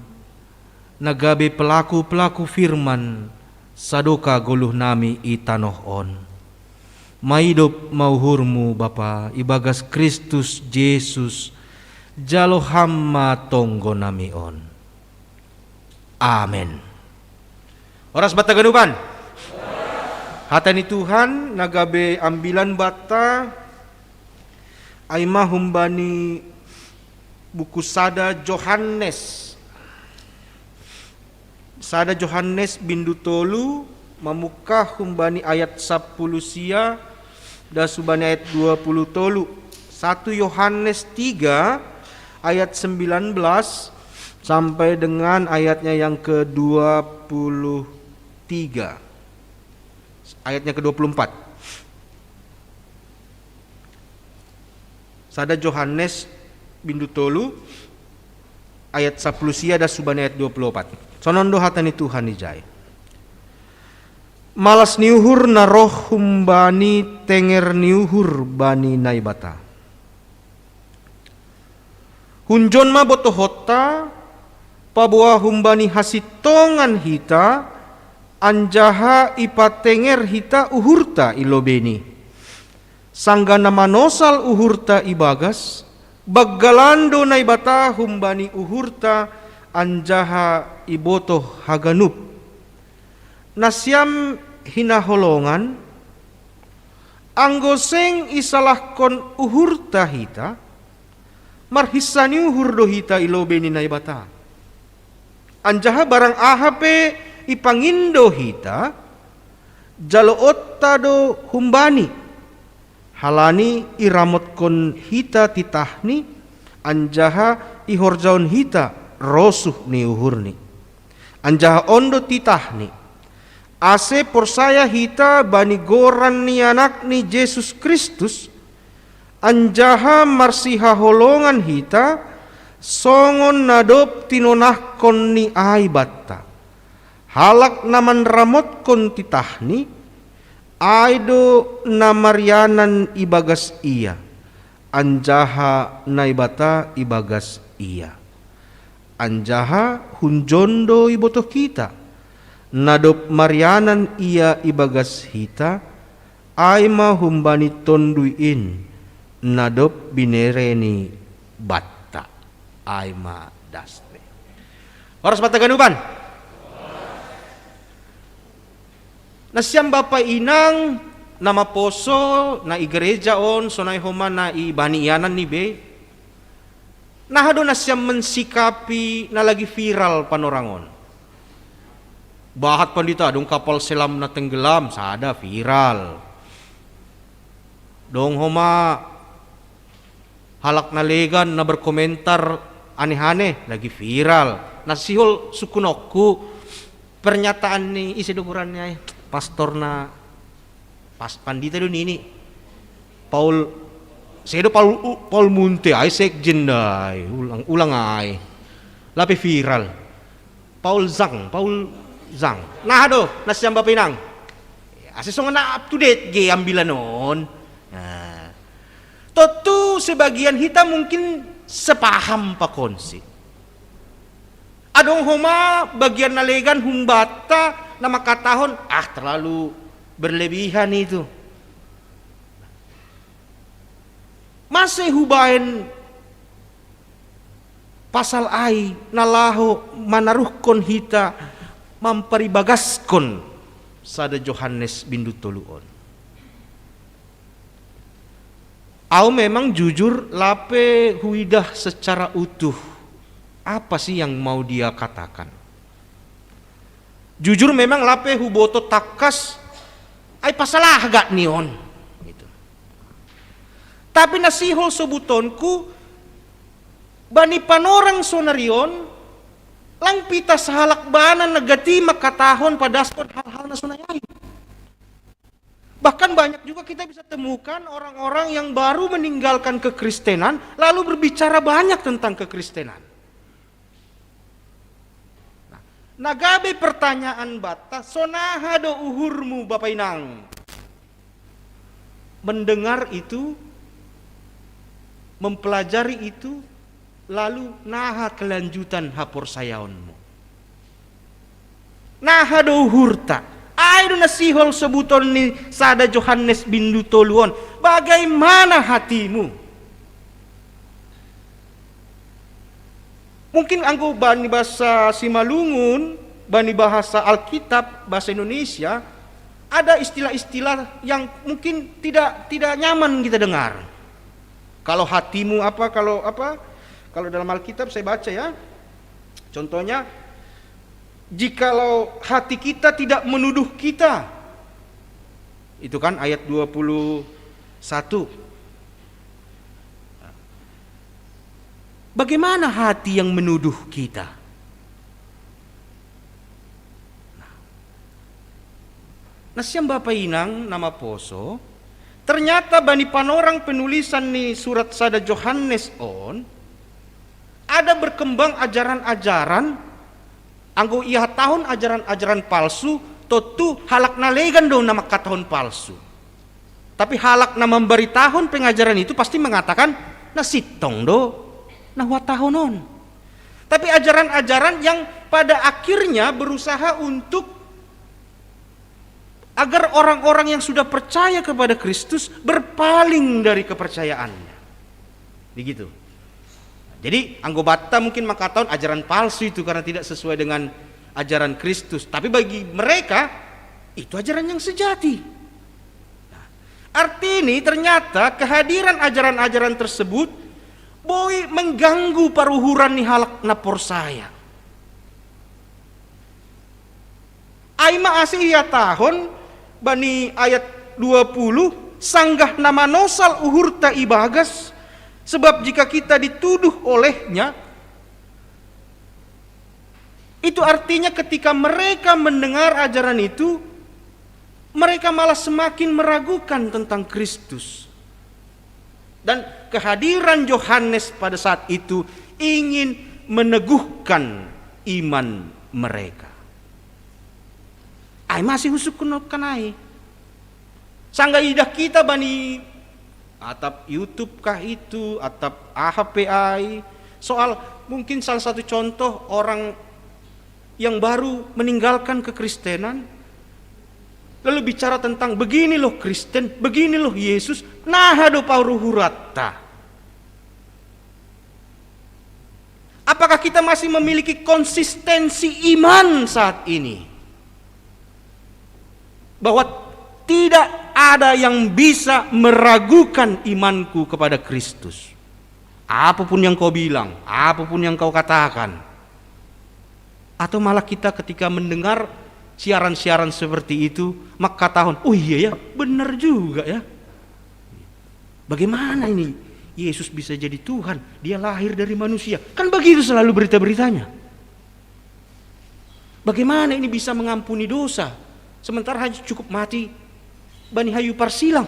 na gabe pelaku-pelaku firman, sadoka goluh nami i tanoh on. Maidop ma uhurmu Bapa, ibagas Kristus Jesus, jalo ham ma tonggo nami on. Amen. Oras banta ganupan. Hata ni Tuhan na gabe ambilan banta, ai ma humbani buku sada Johannes. Sada Johannes bindu tolu, mamungka humbani ayat sapuluh sia, das hubani ayat dua puluh tolu. Satu Yohanes tiga ayat sembilan belas sampai dengan ayatnya yang kedua puluh tiga. Ayatnya kedua puluh empat. Sada Johannes bindu tolu ayat sapuluh sia das hubani ayat dua puluh opat. Sonon do hata ni Tuhan ijai. Malas ni uhur na roh humbani tenger ni uhur bani Naibata. Hunjon ma botohonta, paboa humbani hasintongan hita, anjaha ipatenger hita uhurta i lobeiNi. Sanggah na manosal uhurta ibagas, banggalan do Naibata humbani uhurta anjaha ibotoh haganup. Nasiam hinaholongan, anggo seng isalahkon uhurta hita, marhinsa ni uhur do hita i lobei ni Naibata. Anjaha barang aha pe ipangindo hita, jaloonta do humbani, halani iramotkon hita titahNi, anjaha ihorjahon hita rosuh ni uhurNi. Anjaha on do titahNi: Ase porsaya hita bani goran ni Anakni Jesus Kristus, anjaha marsihaholongan hita, songon na dob tinonahkon ni ai banta. Halak na manramotkon titahni, ai do na marianan ibagas ia, anjaha Naibata ibagas ia. Anjaha hunjon do ibotoh hita, na dob marianan ia ibagas hita, ai ma humbani Tonduy in, na dob binereni banta, ai ma dasni. Horas banta ganupan. Nasiam bapa inang, na maposo, na i gereja on, sonai homa na i bani ianan ni be. Naha do nasiam mensikapi na lagi viral panorang on? Bahat pandita, dong kapal selam na tenggelam, sada viral. Dong homa halak na legan na berkomentar aneh-aneh, lagi viral. Na sihol sungkunonku, pernyataan ni ise do goranna ai, pastor na pas pandita do nini. Paul, sedo Paul, Paul Munte ai, sekjen dai, ulang, ulang ai. Lape viral. Paul Zhang, Paul Zhang. Naha do nasiam bapa inang? Ase songon na up to date ge ambilan on. Nah. Tontu sebagian hita mungkin sepaham pakonsi. Adong homa bagian na legan humbanta na mangkatahon, "Ah, terlalu berlebihan itu." Mase hubaen pasal ai na laho manaruhkon hita mamparibagaskan sada Johannes bindu tolu on. Au memang jujur lape huidah secara utuh apa sih yang mau dia katakan. Jujur memang lape huboto tangkas ai pasal aha gak ni on. Gitu. Tapi na sihol sobutonku, bani panorang sonari on, lang pita sahalak bana na gati mangkatahon padaskon hal-hal na sonai ai. Bahkan banyak juga kita bisa temukan orang-orang yang baru meninggalkan kekristenan lalu berbicara banyak tentang kekristenan. Nah, na gabe pertanyaan banta, sonaha do uhurmu bapa inang? Mendengar itu, mempelajari itu, lalu naha kelanjutan haporsayaonmu? Naha do uhurta? Ai do na sihol sobuton ni sada Johannes bindu tolu on. Bagaimana hatimu? Mungkin anggo bani bahasa Simalungun, bani bahasa Alkitab, bahasa Indonesia, ada istilah-istilah yang mungkin tidak tidak nyaman kita dengar. Kalau hatimu apa, kalau apa, kalau dalam Alkitab saya baca ya, contohnya, jikalau hati kita tidak menuduh kita, itu kan ayat dua puluh satu. Bagaimana hati yang menuduh kita? Nah, nasiam bapa inang na maposo, ternyata bani panorang penulisan ni surat sada Johannes on, ada berkembang ajaran-ajaran, anggo ihatahon ajaran-ajaran palsu, tontu halak na legan do na mangkatahon palsu. Tapi halak na mambaritahon pengajaran itu pasti mengatakan, na sintong do na huhatahon on. Tapi ajaran-ajaran yang pada akhirnya berusaha untuk agar orang-orang yang sudah percaya kepada Kristus berpaling dari kepercayaannya. Begitu. Jadi, anggo banta mungkin mangkatahon ajaran palsu itu karena tidak sesuai dengan ajaran Kristus. Tapi bagi mereka, itu ajaran yang sejati. Nah, artini ternyata kehadiran ajaran-ajaran tersebut boi mengganggu paruhuran ni halak na porsaya. Ai ma ase ihatahon bani ayat dua puluh, sanggah na manosal uhurta ibagas, sebab jika kita dituduh olehnya, itu artinya ketika mereka mendengar ajaran itu, Mereka malah semakin meragukan tentang Kristus. Dan kehadiran Yohanes pada saat itu ingin meneguhkan iman mereka. Ai masih husuk kuno kanai. Sangga idah kita bani atap YouTube kah itu, atap A H P ai. Soal mungkin salah satu contoh orang yang baru meninggalkan kekristenan, lalu bicara tentang begini loh Kristen, begini loh Yesus, naha do paruhuratta. Apakah kita masih memiliki konsistensi iman saat ini? Bahwa tidak ada yang bisa meragukan imanku kepada Kristus. Apapun yang kau bilang, apapun yang kau katakan. Atau malah kita ketika mendengar siaran-siaran seperti itu, maka tahun, oh iya ya, benar juga ya. Bagaimana ini Yesus bisa jadi Tuhan? Dia lahir dari manusia. Kan begitu selalu berita-beritanya. Bagaimana ini bisa mengampuni dosa? Sementara hanya cukup mati bani hayu parsilang.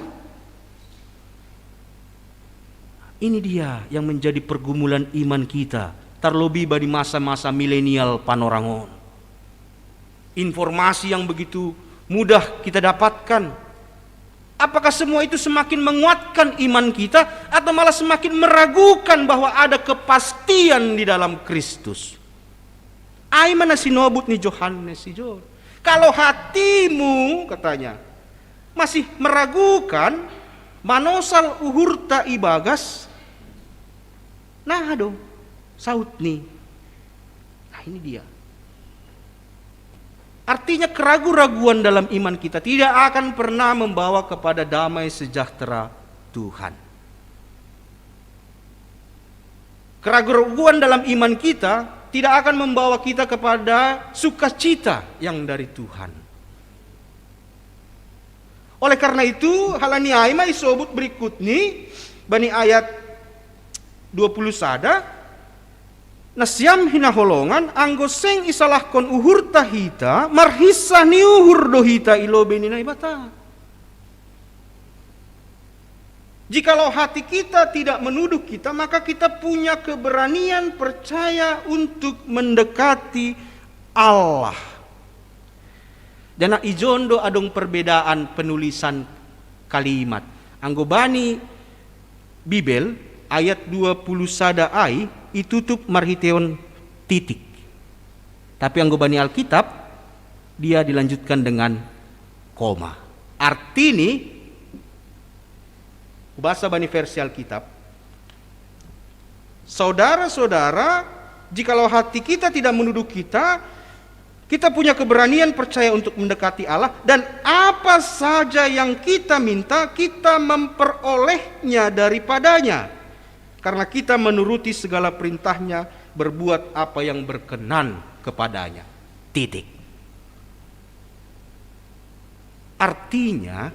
Ini dia yang menjadi pergumulan iman kita, terlebih bani masa-masa milenial panorangon. Informasi yang begitu mudah kita dapatkan. Apakah semua itu semakin menguatkan iman kita atau malah semakin meragukan bahwa ada kepastian di dalam Kristus? Ai mana sinobut ni Yohanes ijon. Kalau hatimu, katanya, masih meragukan, manosal uhurta ibagas, nah do, saut ni. Nah, ini dia. Artinya keraguan-raguan dalam iman kita tidak akan pernah membawa kepada damai sejahtera Tuhan. Keraguan-raguan dalam iman kita tidak akan membawa kita kepada sukacita yang dari Tuhan. Oleh karena itu, halani ai ma isobut berikut ni, bani ayat dua puluh sada, nasiam hinaholongan, anggo seng isalahkon uhurta hita, marhisa ni uhur do hita i lobei ni Naibata. Jikalau hati kita tidak menuduh kita, maka kita punya keberanian percaya untuk mendekati Allah. Janah ijon do adong perbedaan penulisan kalimat. Anggo bani Bibel ayat dua puluh sada ai itutup marhiteon titik. Tapi anggo bani Alkitab, dia dilanjutkan dengan koma. Artini, bahasa bani versi Alkitab, saudara-saudara, jikalau hati kita tidak menuduh kita, kita punya keberanian percaya untuk mendekati Allah, dan apa saja yang kita minta, kita memperolehnya daripadanya. Karena kita menuruti segala perintahnya, berbuat apa yang berkenan kepadanya. Titik. Artinya,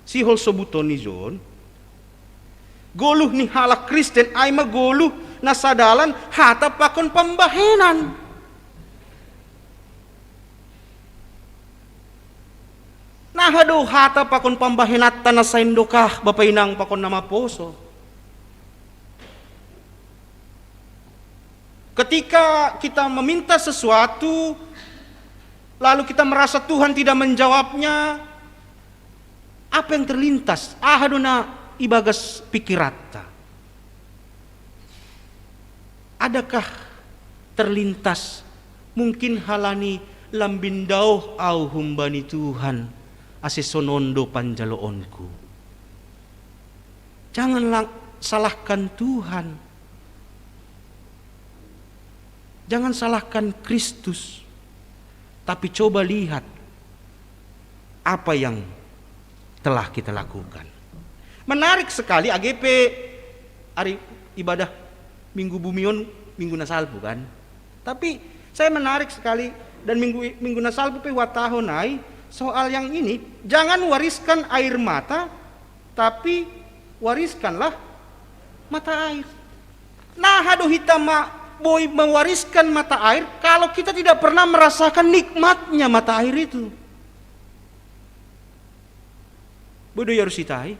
sihol sobuton ni John, goluh ni halak Kristen ai ma goluh na sadalan hata pakon pambahenan. Naha do hata pakon pambahenanta na saindokah, Bapa Inang, pakon na maposo? Ketika kita meminta sesuatu, lalu kita merasa Tuhan tidak menjawabnya, apa yang terlintas? Aha do na ibagas pikiranta? Adakah terlintas, mungkin halani lambin daoh au humbani Tuhan, ase sonon do panjaloonku? Jangan lang-, salahkan Tuhan. Jangan salahkan Kristus. Tapi coba lihat apa yang telah kita lakukan. Menarik sekali, age pe ari ibadah Minggu Bumi on minggu na salpu kan. Tapi saya menarik sekali, dan minggu, minggu na salpu pe huhatahon ai soal yang ini, jangan wariskan air mata, tapi wariskanlah mata air. Naha do hita ma boi mewariskan mata air kalau kita tidak pernah merasakan nikmatnya mata air itu? Bodo ya harus itai.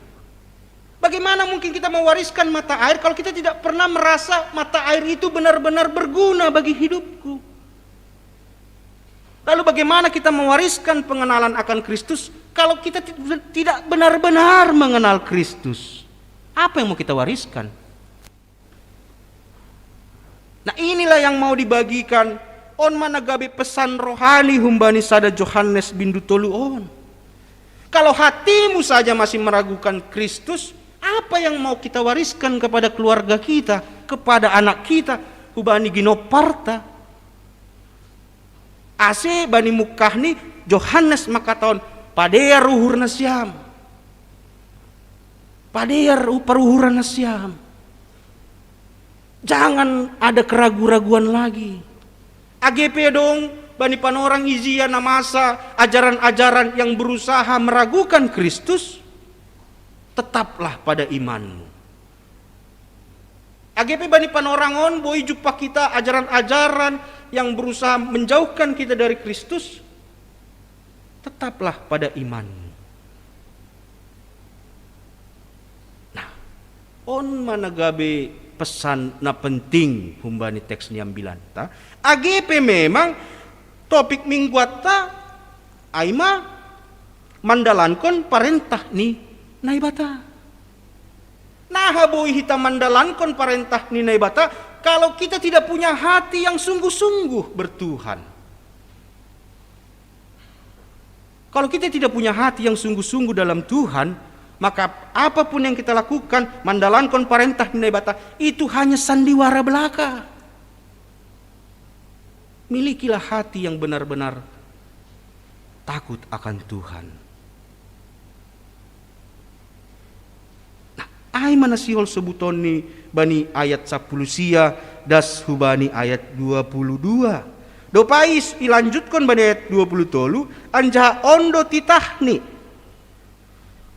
Bagaimana mungkin kita mewariskan mata air kalau kita tidak pernah merasa mata air itu benar-benar berguna bagi hidupku? Lalu bagaimana kita mewariskan pengenalan akan Kristus kalau kita ti-, tidak benar-benar mengenal Kristus? Apa yang mau kita wariskan? Nah, inilah yang mau dibagikan on managabe pesan rohani humbani sada Johannes bindu tolu on. Kalau hatimu saja masih meragukan Kristus, apa yang mau kita wariskan kepada keluarga kita, kepada anak kita, humbani ginomparta? Ase bani mungkahni Johannes mangkatahon, padear uhur nasiam. Padear paruhuran nasiam. Jangan ada keraguan-raguan lagi. Age pe dong bani panorang ijia na masa ajaran-ajaran yang berusaha meragukan Kristus, tetaplah pada imanmu. Age pe bani panorang on boi jumpa kita ajaran-ajaran yang berusaha menjauhkan kita dari Kristus, tetaplah pada imanmu. Nah, on managabe pesan na penting humbani teks ni ambilanta. Age pe memang topik mingguanta ai ma mandalankon parentah ni Naibata. Naha boi hita mandalankon parentah ni Naibata kalau kita tidak punya hati yang sungguh-sungguh bertuhan? Kalau kita tidak punya hati yang sungguh-sungguh dalam Tuhan, maka apapun yang kita lakukan, mandalankon parentah ni Naibata, itu hanya sandiwara belaka. Milikilah hati yang benar-benar takut akan Tuhan. Nah, ai ma na sihol sobuton ni bani ayat sapuluh sia das hubani ayat dua puluh dua. Dopai ilanjutkon bani ayat dua puluh tolu, anjaha on do titahni.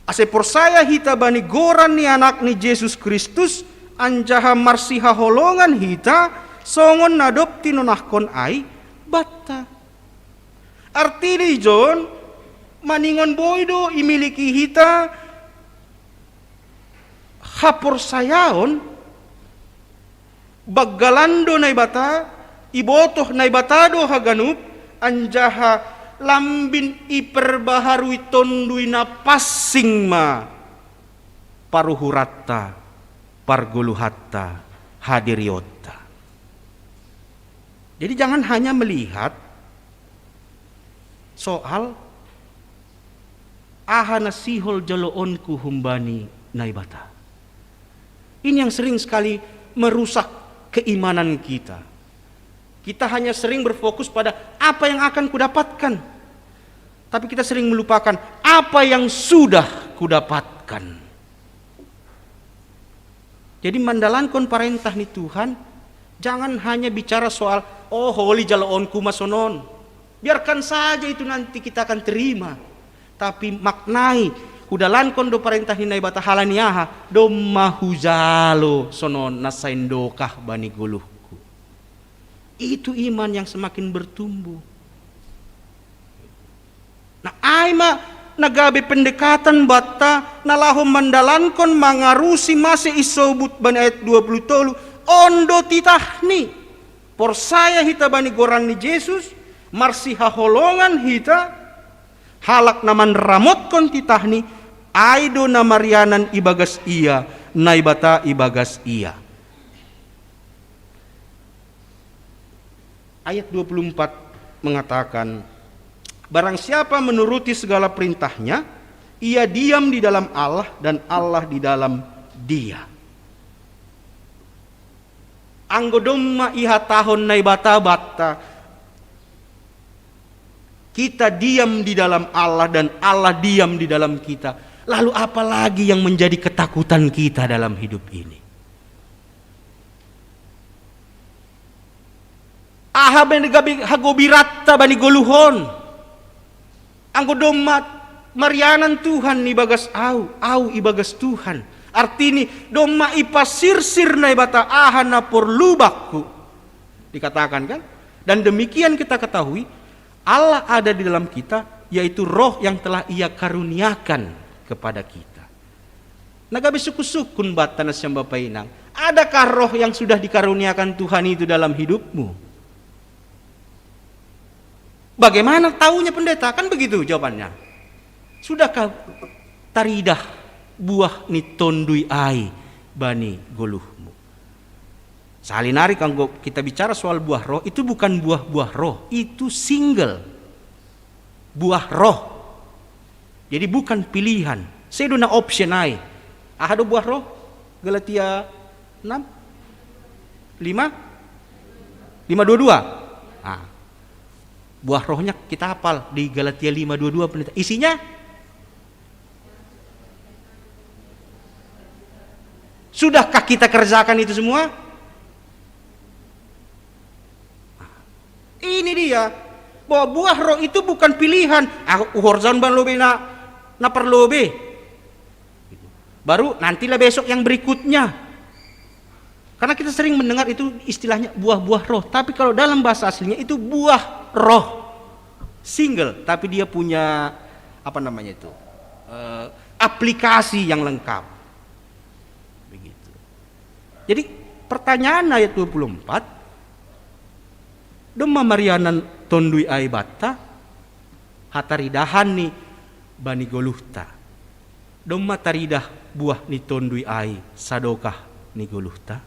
Ase porsaya hita bani goran ni Anakni Jesus Kristus, anjaha marsihaholongan hita, songon na dob tinonahkon ai banta. Artini jon, maningon boi do imiliki hita haporsayaon, banggalan do Naibata, ibotoh Naibata do haganup, anjaha lambin iperbaharui Tonduy Na Pansing ma paruhuranta, pargoluhanta, hadirionta. Jadi jangan hanya melihat soal aha na sihol jaloonku humbani Naibata. Ini yang sering sekali merusak keimanan kita. Kita hanya sering berfokus pada apa yang akan kudapatkan. Tapi kita sering melupakan apa yang sudah kudapatkan. Jadi mandalankon parentah ni Tuhan, jangan hanya bicara soal, "Oh, holi jaloonku ma sonon." Biarkan saja itu nanti kita akan terima. Tapi maknai, hudalankon do parentah ni Naibata halani aha, domma hujalo sonon na saindokah bani goluhku. Itu iman yang semakin bertumbuh. Nah, ai ma na gabe pendekatan banta na laho mandalankon mangarusi mase isobut bani ayat dua puluh tolu, on do titahni. Porsaya hita bani goran ni Jesus, marsihaholongan hita, halak na manramotkon titahni, ai do na marianan ibagas ia, Naibata ibagas ia. Ayat dua puluh empat mengatakan, "Barang siapa menuruti segala perintahnya, ia diam di dalam Allah dan Allah di dalam dia." Anggo domma ihatahon Naibata banta, kita diam di dalam Allah dan Allah diam di dalam kita. Lalu apalagi yang menjadi ketakutan kita dalam hidup ini? Aha bani gabe hagobiratta bani goluh on? Anggo domma marianan Tuhan ibagas au, au ibagas Tuhan. Artini, domma ipasirsir Naibata aha na porlu bakku. Dikatakan, kan? Dan demikian kita ketahui, Allah ada di dalam kita, yaitu roh yang telah Ia karuniakan kepada kita. Nah, gabe suku-sukun bata na siang Bapak Inang. Adakah roh yang sudah dikaruniakan Tuhan itu dalam hidupmu? Bagaimana taunya pendeta? Kan begitu jawabannya. Sudahkah taridah buah ni tondui ai bani goluhmu? Salinari, kalau kita bicara soal buah roh, itu bukan buah-buah roh, itu single. Buah roh. Jadi bukan pilihan. Saya dona option ai. Aha do buah roh? Galatia enam? Lima? Lima dua dua? Ah. Buah rohnya kita hafal di Galatia lima dua dua, pendeta. Isinya? Sudahkah kita kerjakan itu semua? Ini dia, bahwa buah roh itu bukan pilihan. Ah, uhorjan ban lobe na, na parlobe. Baru nantilah besok yang berikutnya. Karena kita sering mendengar itu istilahnya buah-buah roh. Tapi kalau dalam bahasa aslinya itu buah roh. Single, tapi dia punya, apa namanya itu, eh, aplikasi yang lengkap. Begitu. Jadi, pertanyaan ayat dua puluh empat, domma marianan tondui ai bata, hataridahan ni bani goluhta. Domma taridah buah ni tondui ai sadokah ni goluhta?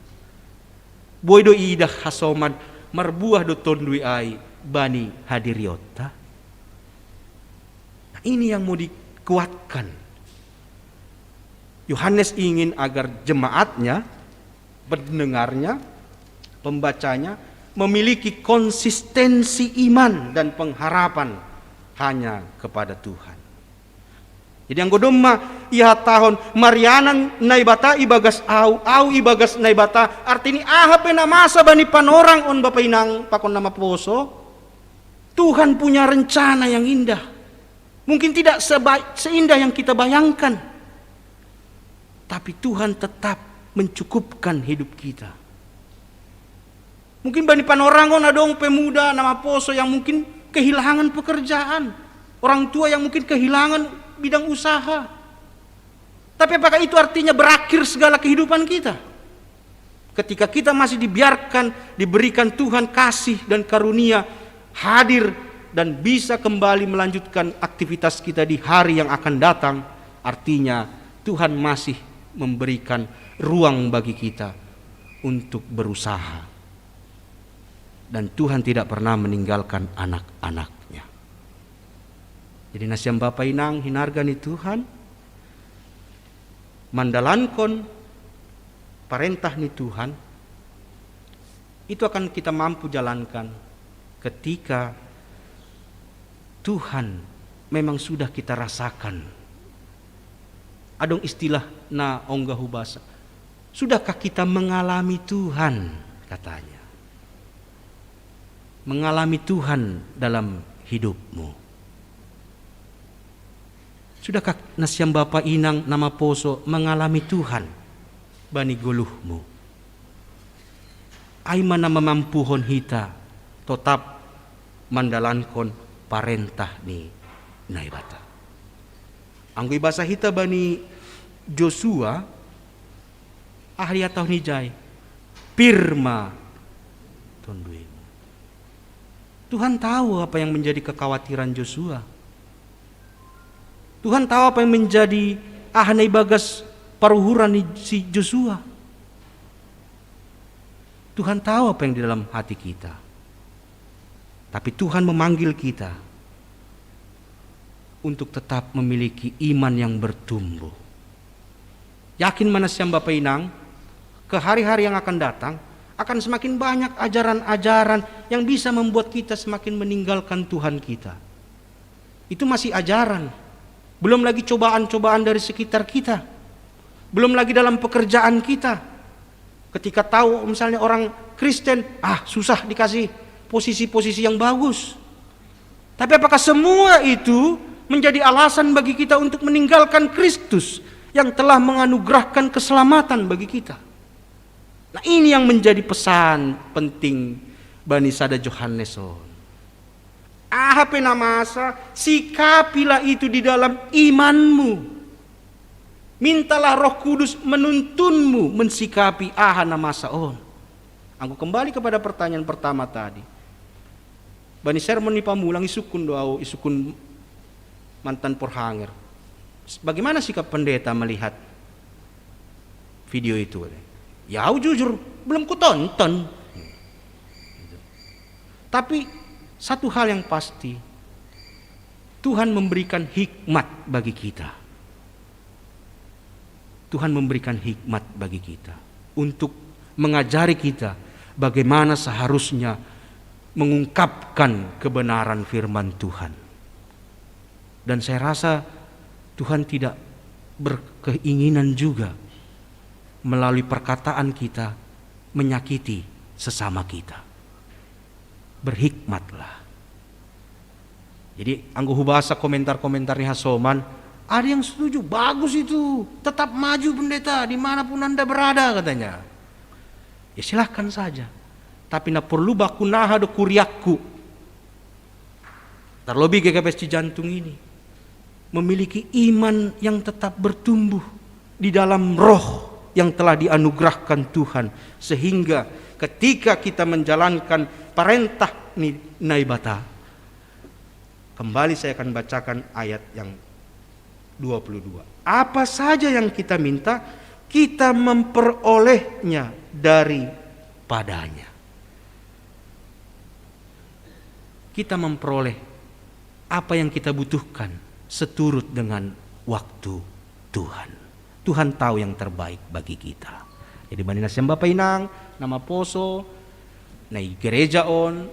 Boi do iidah hasoman marbuah do tondui ai bani hadirionta? Nah, ini yang mau dikuatkan. Yohanes ingin agar jemaatnya, pendengarnya, pembacanya, memiliki konsistensi iman dan pengharapan hanya kepada Tuhan. Jadi, anggo domma ihatahon marianan Naibata ibagas au, au ibagas Naibata, artini aha pe na masa bani panorang on, Bapa Inang pakon na maposo, Tuhan punya rencana yang indah. Mungkin tidak sebaik, seindah yang kita bayangkan, tapi Tuhan tetap mencukupkan hidup kita. Mungkin bani panorang on adong pemuda na maposo yang mungkin kehilangan pekerjaan, orang tua yang mungkin kehilangan bidang usaha. Tapi apakah itu artinya berakhir segala kehidupan kita? Ketika kita masih dibiarkan, diberikan Tuhan kasih dan karunia, hadir dan bisa kembali melanjutkan aktivitas kita di hari yang akan datang, artinya Tuhan masih memberikan ruang bagi kita untuk berusaha. Dan Tuhan tidak pernah meninggalkan anak-anaknya. Jadi, na siam Bapa Inang hinarga ni Tuhan, mandalankon parentah ni Tuhan, itu akan kita mampu jalankan ketika Tuhan memang sudah kita rasakan. Adong istilah na ongga hubasa. Sudahkah kita mengalami Tuhan, katanya. Mengalami Tuhan dalam hidupmu. Sudahkah na siam Bapa Inang na maposo mengalami Tuhan bani goluhmu? Ai ma na mamampuhon hita totap mandalankon parentah ni Naibata. Anggo ibasa hita bani Josua, aha dihatahon ijai? Pir ma tonduimu. Tuhan tahu apa yang menjadi kekhawatiran Josua. Tuhan tahu apa yang menjadi, aha na ibagas paruhuran ni si Josua. Tuhan tahu apa yang di dalam hati kita. Tapi Tuhan memanggil kita untuk tetap memiliki iman yang bertumbuh. Yakin ma na siam Bapa Inang, ke hari-hari yang akan datang, akan semakin banyak ajaran-ajaran yang bisa membuat kita semakin meninggalkan Tuhan kita. Itu masih ajaran. Belum lagi cobaan-cobaan dari sekitar kita. Belum lagi dalam pekerjaan kita. Ketika tahu misalnya orang Kristen, ah, susah dikasih posisi-posisi yang bagus. Tapi apakah semua itu menjadi alasan bagi kita untuk meninggalkan Kristus yang telah menganugerahkan keselamatan bagi kita? Nah, ini yang menjadi pesan penting Bani sada Johannes on. Aha pe na masa, sikapilah itu di dalam imanmu. Mintalah Roh Kudus menuntunmu mensikapi aha na masa on. Anggo kembali kepada pertanyaan pertama tadi. Bani sermon ni pamulang isungkun do au, isungkun mantan porhanger. Bagaimana sikap pendeta melihat video itu? Ya, au jujur, belum kutonton. Tapi satu hal yang pasti, Tuhan memberikan hikmat bagi kita. Tuhan memberikan hikmat bagi kita untuk mengajari kita bagaimana seharusnya mengungkapkan kebenaran firman Tuhan. Dan saya rasa Tuhan tidak berkeinginan juga melalui perkataan kita menyakiti sesama kita. Berhikmatlah. Jadi, anggo hubasa komentar-komentar ni hasoman, ada yang setuju, "Bagus itu, tetap maju pendeta, dimanapun Anda berada," katanya. Ya, silahkan saja. Tapi na porlu baku naha do kuriakku. Terlebih G K P S Cijantung ini memiliki iman yang tetap bertumbuh di dalam roh yang telah dianugerahkan Tuhan, sehingga ketika kita menjalankan perintah ni Naibata, kembali saya akan bacakan ayat yang dua puluh dua. Apa saja yang kita minta, kita memperolehnya daripadanya. Kita memperoleh apa yang kita butuhkan seturut dengan waktu Tuhan. Tuhan tahu yang terbaik bagi kita. Jadi, bani nasiam bapa inang na maposo, na i gereja on,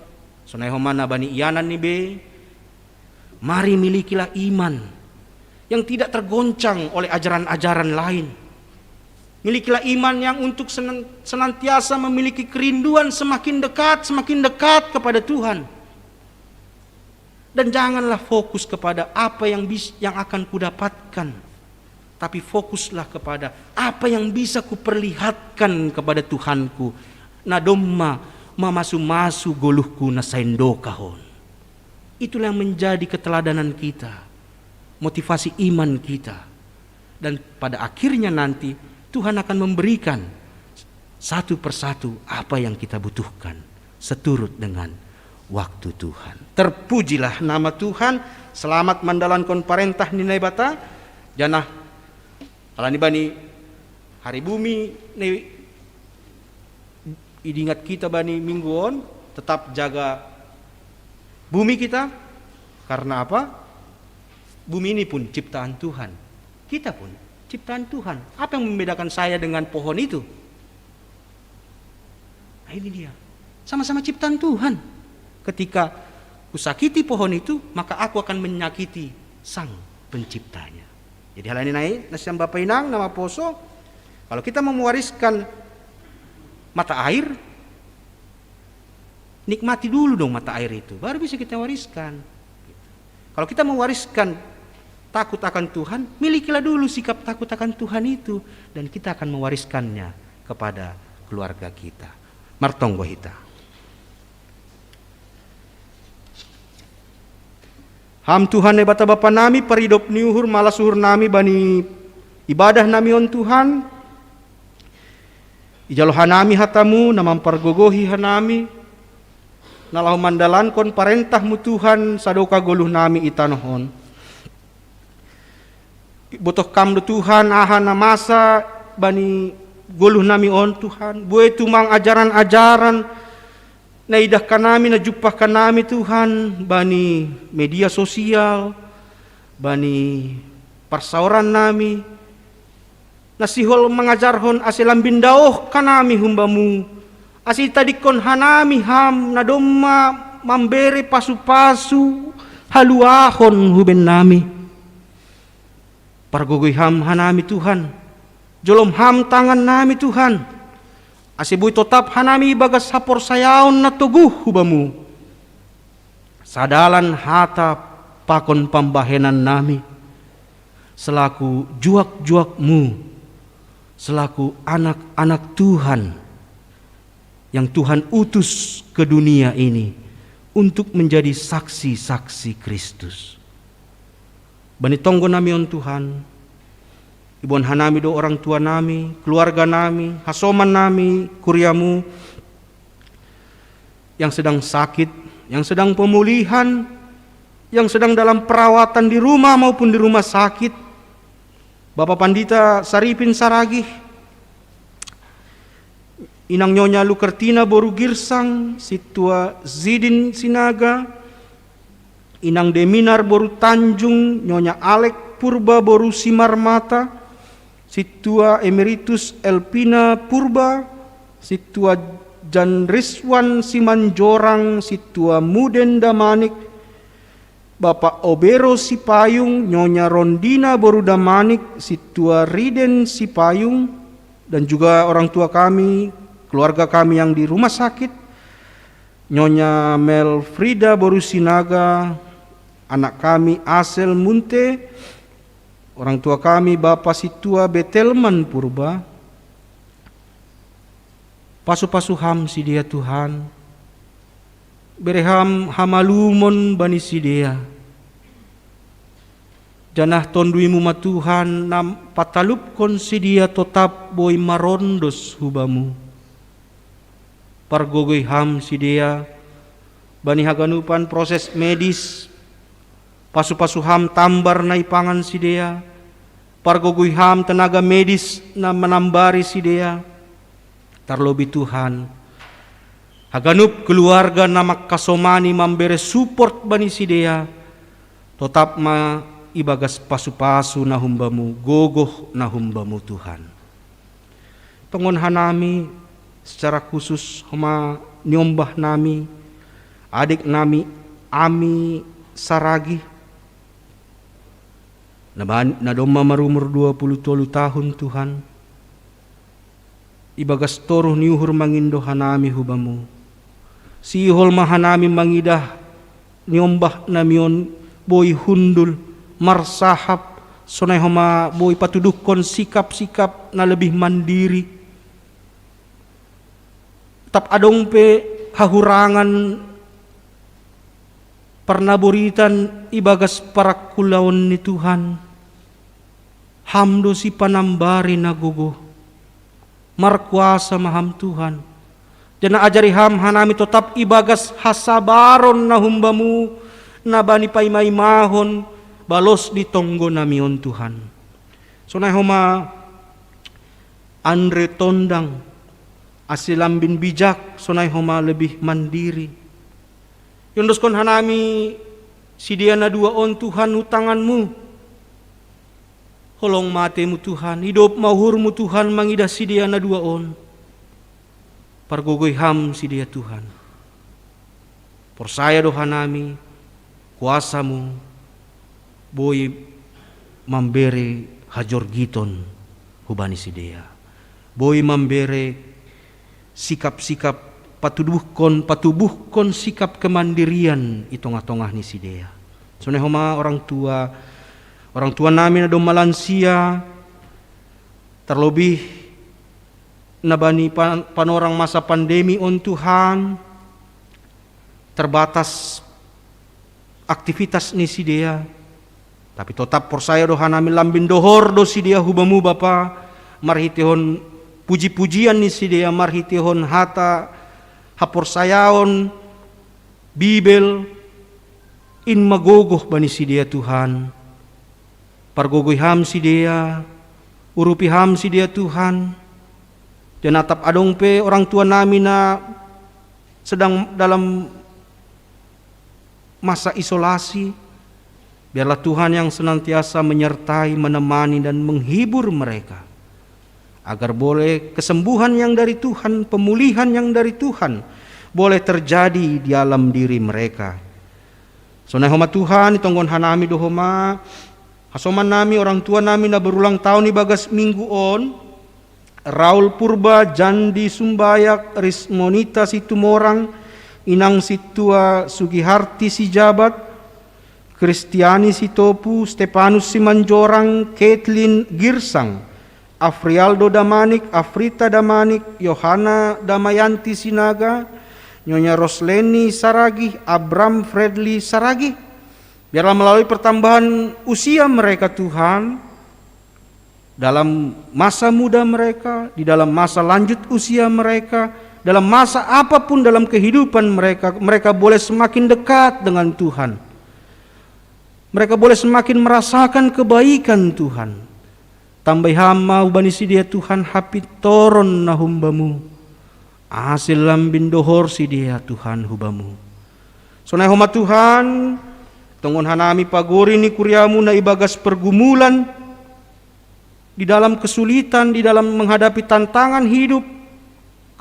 sonai homa na bani ianan ni be, mari milikilah iman yang tidak tergoncang oleh ajaran-ajaran lain. Milikilah iman yang untuk senen-, senantiasa memiliki kerinduan semakin dekat, semakin dekat kepada Tuhan. Dan janganlah fokus kepada apa yang bis-, yang akan kudapatkan, tapi fokuslah kepada apa yang bisa kuperlihatkan kepada Tuhanku. Na domma mamasu-masu goluhku na saindokah on. Itulah yang menjadi keteladanan kita, motivasi iman kita. Dan pada akhirnya nanti Tuhan akan memberikan satu persatu apa yang kita butuhkan seturut dengan waktu Tuhan. Terpujilah nama Tuhan, selamat mandalankon parentah ni Naibata, janah ala ni bani hari bumi ni idingat kita bani minggu on, tetap jaga bumi kita. Karena apa? Bumi ini pun ciptaan Tuhan. Kita pun ciptaan Tuhan. Apa yang membedakan saya dengan pohon itu? Nah, ini dia. Sama-sama ciptaan Tuhan. Ketika kusakiti pohon itu, maka aku akan menyakiti sang penciptanya. Jadi, hal ini naik, nasiam bapa inang na maposo, kalau kita mau mewariskan mata air, nikmati dulu dong mata air itu, baru bisa kita wariskan. Kalau kita mewariskan takut akan Tuhan, milikilah dulu sikap takut akan Tuhan itu, dan kita akan mewariskannya kepada keluarga kita. Martonggo hita. Ham Tuhan Naibata Bapa nami, paridop ni uhur, malas uhur nami bani ibadah nami on Tuhan. Ijalo hanami hatamu na mampargogohi hanami, na laho mandalankon parentahmu Tuhan, sadokah goluh nami i tanoh on. Botoh Kam do Tuhan aha na masa bani goluh nami on Tuhan. Buei tumang ajaran-ajaran na idahkan nami, na jumpahkan nami Tuhan, bani media sosial, bani parsaoran nami, na sihol mangajarhon ase lambin daoh hanami humbamu, ase itadingkon hanami Ham na domma mambere pasu-pasu haluahon hu bennami. Pargogoi Ham hanami Tuhan, jolom Ham tangan nami Tuhan, ase boi totap hanami ibagas haporsayaon na toguh hu Bamu. Sadalan hata pakon pambahenan nami, selaku juak-juak-Mu, selaku anak-anak Tuhan, yang Tuhan utus ke dunia ini untuk menjadi saksi-saksi Kristus. Bani tonggo nami on Tuhan, iboan hanami do orang tua nami, keluarga nami, hasoman nami, kuriamu, yang sedang sakit, yang sedang pemulihan, yang sedang dalam perawatan di rumah maupun di rumah sakit. Bapak Pandita Saripin Saragih, Inang Nyonya Lukertina boru Girsang, Situa Zidin Sinaga, Inang Deminar boru Tanjung, Nyonya Alek Purba boru Simarmata, Situa Emeritus Elpina Purba, Situa Jan Rizwan Simanjorang, Situa Muden Damanik, Bapak Obero Sipayung, Nyonya Rondina boru Damanik, Situa Riden Sipayung, dan juga orang tua kami, keluarga kami yang di rumah sakit, Nyonya Melfrida boru Sinaga, anak kami Asel Munte, orang tua kami Bapak Situa Betelman Purba. Pasu-pasu ham sidea Tuhan, bere ham hamalumon bani sidea. Janah Tonduimu ma Tuhan na patalupkon sidea totap boi marondos hu Bamu. Pargogoi ham sidea bani haganupan proses medis, pasu-pasu ham tambar na ipangan sidea, pargogoi ham tenaga medis na manambari sidea, tarlobih Tuhan, haganup keluarga na mangkasomani mambere support bani sidea, totap ma ibagas pasu-pasu na hum Bamu, gogoh na hum Bamu Tuhan. Tongon hanami secara khusus homa niombah nami, adik nami Ami Saragih, na, ban- na domma marumur dua puluh tolu tahun Tuhan, ibagas toruh ni uhur mangindo hanami hu Bamu. Sihol ma hanami mangidah niombah nami on boi hundul, marsahap, sonai homa boi patuduhkon sikap-sikap na lebih mandiri. Tap adong pe hahurangan parnaboritan ibagas parangkulaon ni Tuhan. Ham do sipanambari na gogoh. Markuasa ma Ham Tuhan. Janah ajari Ham hanami totap ibagas hasabaron na hum Bamu, na bani paima-imahon balos di tonggo nami on Tuhan. Sonai homa Andre Tondang, ase lambin bijak, sonai homa lebih mandiri. Iondoskon hanami sidea na dua on Tuhan hu tangan-Mu. Holong mate-Mu Tuhan, idop ma uhur-Mu Tuhan mangidah sidea na dua on. Pargogoi Ham sidea Tuhan. Porsaya do hanami, kuasa-Mu boi mambere hajorgiton hubani sidea. Boi mambere sikap-sikap patubuhkon, patubuhkon sikap kemandirian i tongah-tongah ni sidea. Sonai homa orang tua, orang tua nami na domma lansia, tarlobih na bani pa- panorang masa pandemi on Tuhan, terbatas aktivitas ni sidea. Tapi totap porsaya do hanami lambin dohor do sidea hu Bamu Bapa, marhiteihon puji-pujian ni sidea, marhiteihon hata haporsayaon, Bibel, in ma gogoh bani sidea Tuhan. Pargogoi Ham sidea, urupi Ham sidea Tuhan. Janah tap adong pe orang tua nami na sedang dalam masa isolasi, biarlah Tuhan yang senantiasa menyertai, menemani, dan menghibur mereka, agar boleh kesembuhan yang dari Tuhan, pemulihan yang dari Tuhan boleh terjadi di dalam diri mereka. Sonai homa Tuhan, itonggon hanami do homa hasoman nami, orang tua nami na berulang tahun ibagas minggu on, Raul Purba, Jandi Sumbayak, Rismonita Situmorang, Inang Situa Sugiharti Sijabat, Kristiani Sitopu, Stepanus Simanjorang, Caitlin Girsang, Afrialdo Damanik, Afrita Damanik, Yohana Damayanti Sinaga, Nyonya Rosleni Saragih, Abram Fredly Saragih. Biarlah melalui pertambahan usia mereka, Tuhan, dalam masa muda mereka, di dalam masa lanjut usia mereka, dalam masa apapun dalam kehidupan mereka, mereka boleh semakin dekat dengan Tuhan. Mereka boleh semakin merasakan kebaikan Tuhan. Tambahi hama hubani sidea, Tuhan, hapintoron na humbamu. Ase lambin dohor sidea, Tuhan, hubamu. Sonai homa, Tuhan, tongon hanami pagori ni kuriamu na ibagas pergumulan, di dalam kesulitan, di dalam menghadapi tantangan hidup,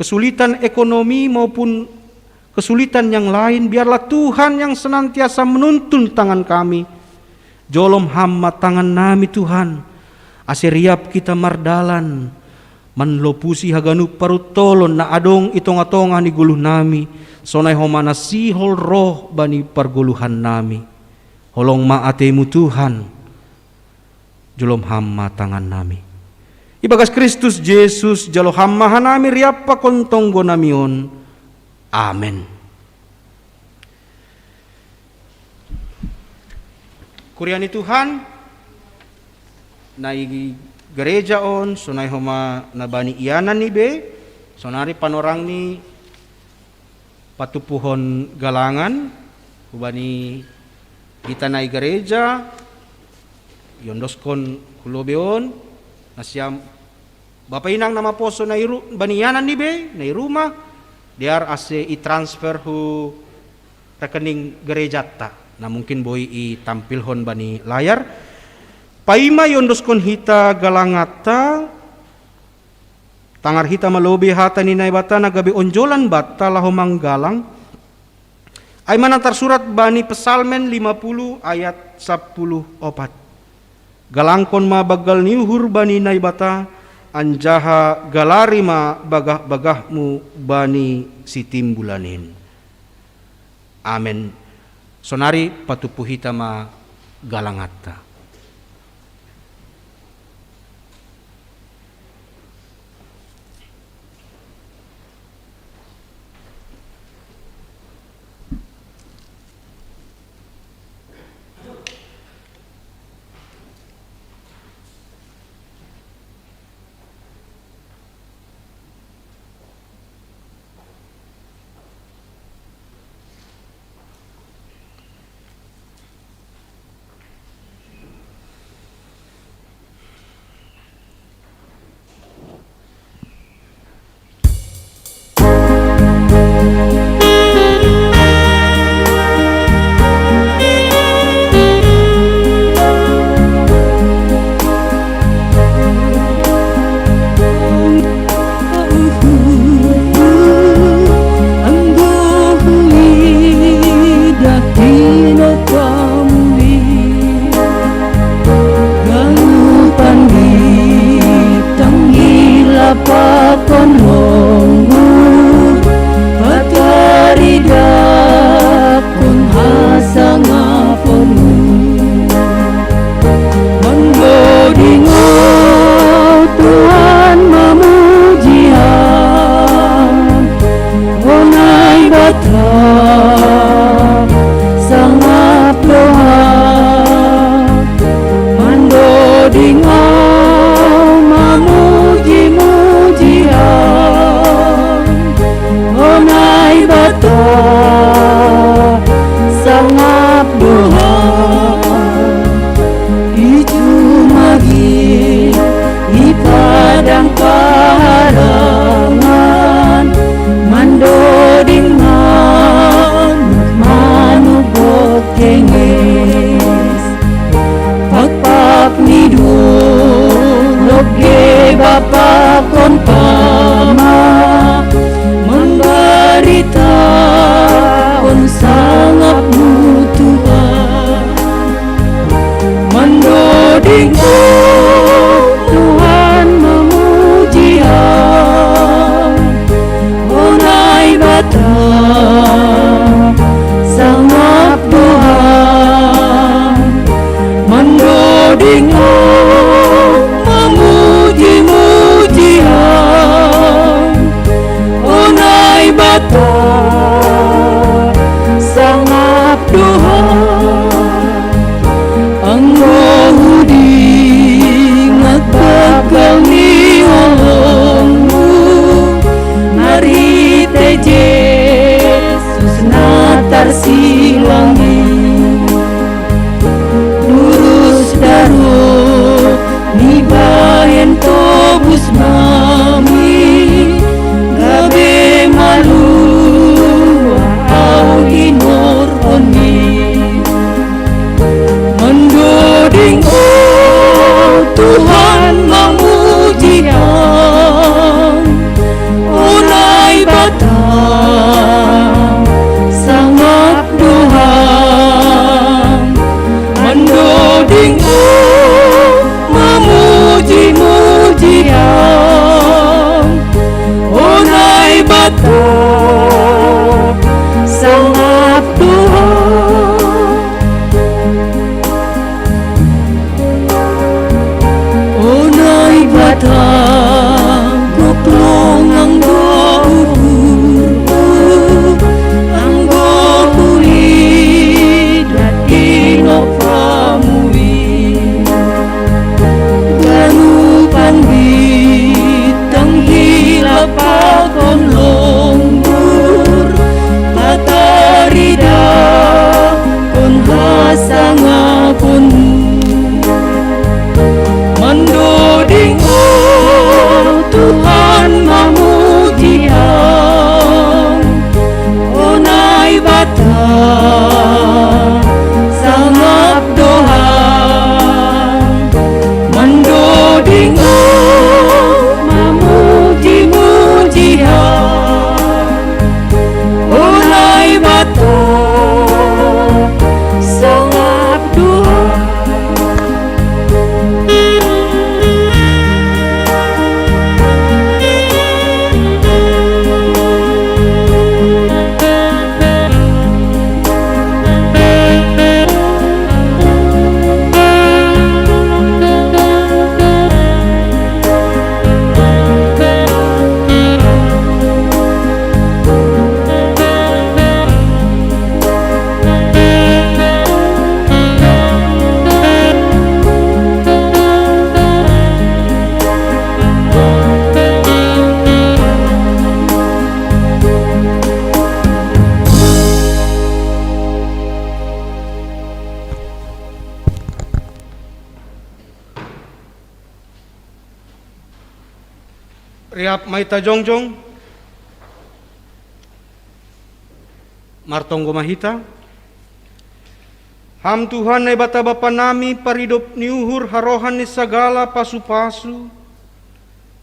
kesulitan ekonomi maupun kesulitan yang lain, biarlah Tuhan yang senantiasa menuntun tangan kami. Jolom hama tangan nami, Tuhan, ase riap hita mardalan, manlopusi haganup paruntolon na adong i tonga-tonga ni goluh nami, sonai homa na sihol roh bani pargoluhan nami. Holong ma atemu, Tuhan, jolom hama tangan nami. Ibagas Kristus Jesus, jalo hama hanami riap pakon tonggo nami on. Amen. Kuria ni Tuhan, na i gereja on, sonai homa na bani ianan ni be, sonari panorang ni patupuhon galangan, hubani hita na i gereja, iondoskon hu lobei on, nasiam bapa inang na maposo na i ru-, bani ianan ni be, na i rumah, dear ase i transfer hu rekening gerejanta, na mungkin boi itampilhon bani layar. Paima iondoskon hita galanganta, tangar hita ma lobei hata ni Naibata na gabe onjolan banta laho manggalang. Ai ma na tarsurat bani Psalmen lima puluh ayat sampulu opat. Galangkon ma banggal ni uhur bani Naibata, anjaha galari ma bagah-bagahmu bani Sitimbulanin. Amen. Sonari patupu hita ma galanganta. Pakon longgu, pataridakon hasangaponmu. Mandoding Ho Tuhan mamuji Ham, Ho Naibata, sangap do Ham. Mandoding Ho mamuji-muji Ham, Ho Naibata, sangap do Ham. I jumagi i padang paharangan, mandoding manuk-manuk dohot kenges. Pakpak ni dolok deba pakon pamak, mambaritahon sangap-Mu Tuhan. Mandoding Ho Tuhan mamuji Ham, Ho Naibata, sangap do Ham. Mandoding Ho, mamuji-muji Riap ma hita jongjong. Martonggo ma hita. Ham Tuhan Naibata Bapa nami, paridop ni uhur harohan ni sagala pasu-pasu.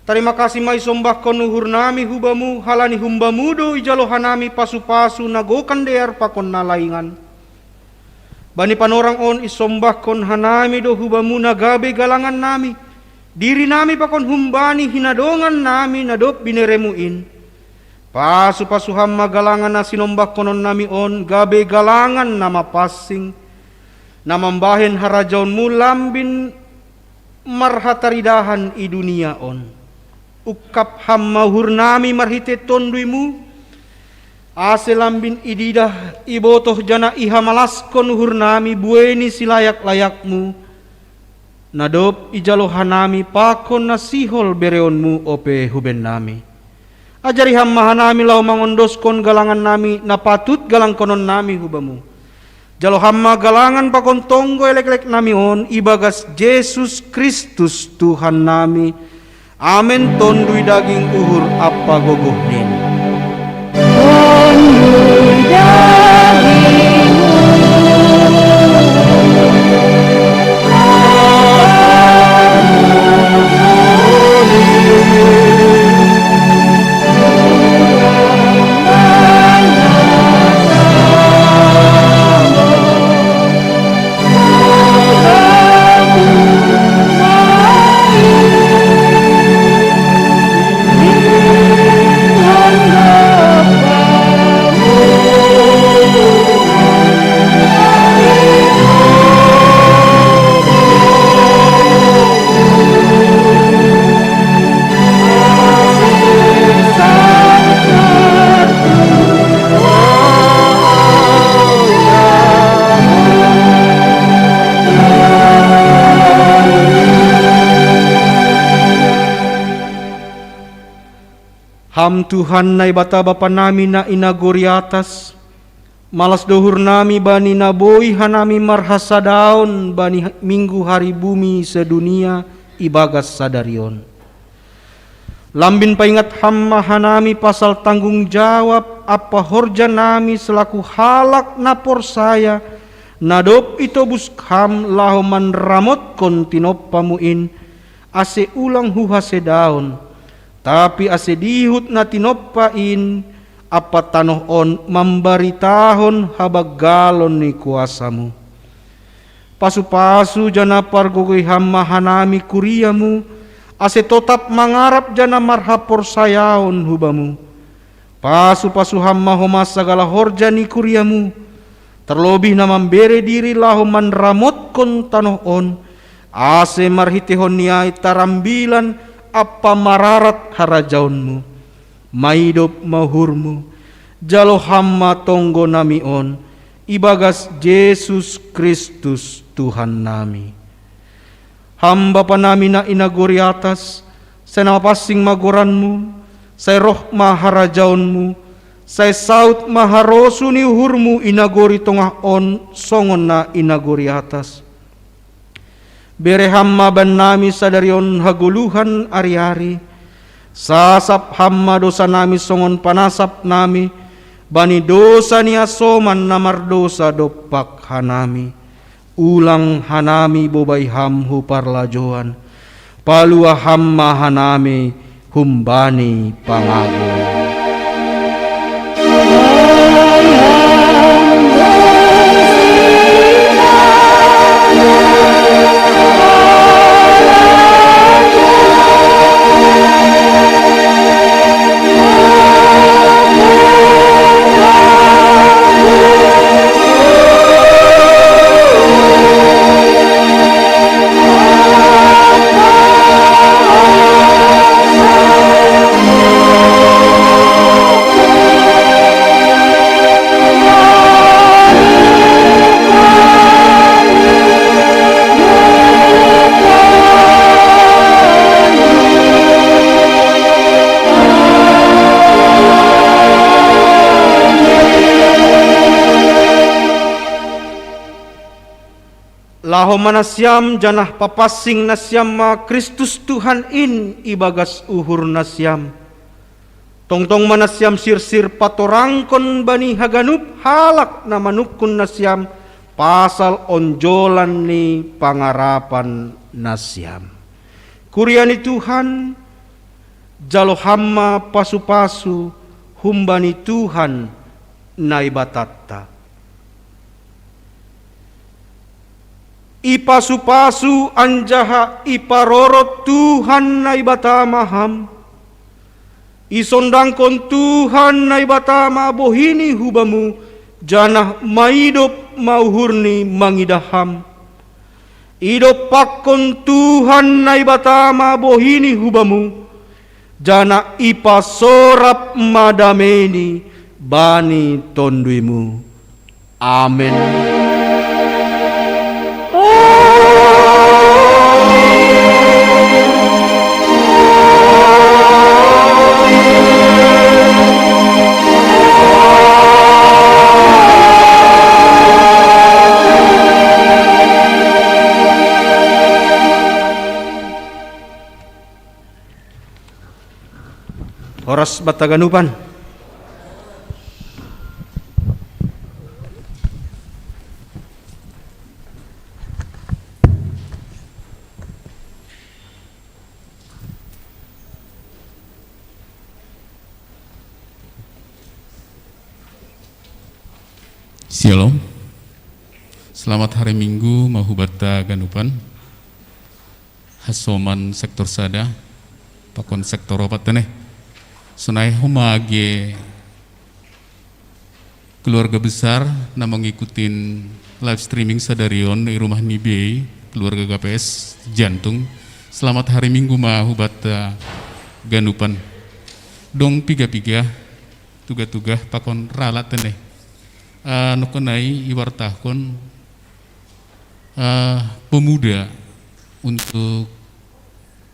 Tarima kasih ma isombahkon uhur nami hu Bamu, halani humbamu do ijalo hanami pasu-pasu na gokan dear pakon na laingan. Bani panorang on isombahkon hanami do hu Bamu na gabe galangan nami, diri nami pakon humbani hinadongan nami na dob bineremu in. Pasu-pasu Ham ma galangan na sinombahkonon nami on gabe galangan na mapansing, na mambahen harajaonmu lambin marhataridahan i dunia on. Ungkap Ham ma uhur nami marhite Tonduimu, ase lambin ididah, ibotoh janah ihamalaskon uhur nami buei ni silayak-layakmu, na dob ijalo hanami pakon na sihol bereonmu ope hu bennami. Ajari Ham ma hanami laho mangondoskon galangan nami na patut galangkonon nami hu Bamu. Jalo Ham ma galangan pakon tonggo elek-elek nami on ibagas Jesus Kristus Tuhan nami. Amen. Tonduy daging, uhur ampa gogoh nin. Ham Tuhan Naibata Bapa nami na i nagori atas, malas do uhur nami bani na boi hanami marhasadaon bani minggu hari bumi sedunia ibagas sadari on. Lambin paingat Ham ma hanami pasal tanggung jawab ampa horja nami selaku halak na porsaya, na dob itobus Ham laho manramotkon tinompa-Mu in, ase ulang hu hasedaon, tapi ase dihut na tinompa in ampa tanoh on mambaritahon habanggalon ni kuasa-Mu. Pasu-pasu janah pargogoi Ham ma hanami kuria-Mu, ase totap mangarap janah marhaporsayaon hu Bamu. Pasu-pasu Ham ma homa sagala horja ni kuria-Mu, tarlobih na mambere diri laho manramotkon tanoh on, ase marhiteihon ni ai tarambilan ampa mararat harajaon-Mu. Maidop ma uhur-Mu, jalo Ham ma tonggo nami on, ibagas Jesus Kristus Tuhan nami. Ham Bapa nami na i nagori atas, sai na mapansing ma goran-Mu, sai roh ma harajaon-Mu, sai saud ma harosuh ni uhur-Mu i nagori tongah on songon na i nagori atas. Bere Ham ma bannami sadari on hagoluhan ari-ari, sasap Ham ma dousa nami songon panasap nami bani dousa ni hasoman na mardousa dompak hanami. Ulang hanami bobai Ham hu parlajouan, palua Ham ma hanami humbani pangago. Taho ma nasiam janah papansing nasiam ma Kristus Tuhan in ibagas uhur nasiam. Tongtong ma nasiam sirsir patorangkon bani haganup halak na manungkun nasiam pasal onjolan ni pangarapan nasiam. Kuria ni Tuhan, jalo ham ma pasu-pasu humbani Tuhan Naibatanta. Ipasu-pasu anjaha iparorot Tuhan Naibata ma ham. Isondangkon Tuhan Naibata ma bohini hubamu, janah maidop ma uhurni mangidah ham. Idompakkon Tuhan Naibata ma bohini hubamu, janah ipasorap ma dameini bani tonduimu. Amen. Horas banta haganupan. Shalom. Selamat hari Minggu ma hubanta haganupan. Hasoman sektor sada, pakon sektor opat tene. Sonai homa age keluarga besar na mangikutin live streaming sadari on i rumah ni bei, keluarga G P S Jantung. Selamat hari Minggu ma hubanta haganupan. Dong piga-piga, tuga-tuga pakon ralat tene. Eh, nongko nai iwartahkon eh, pemuda untuk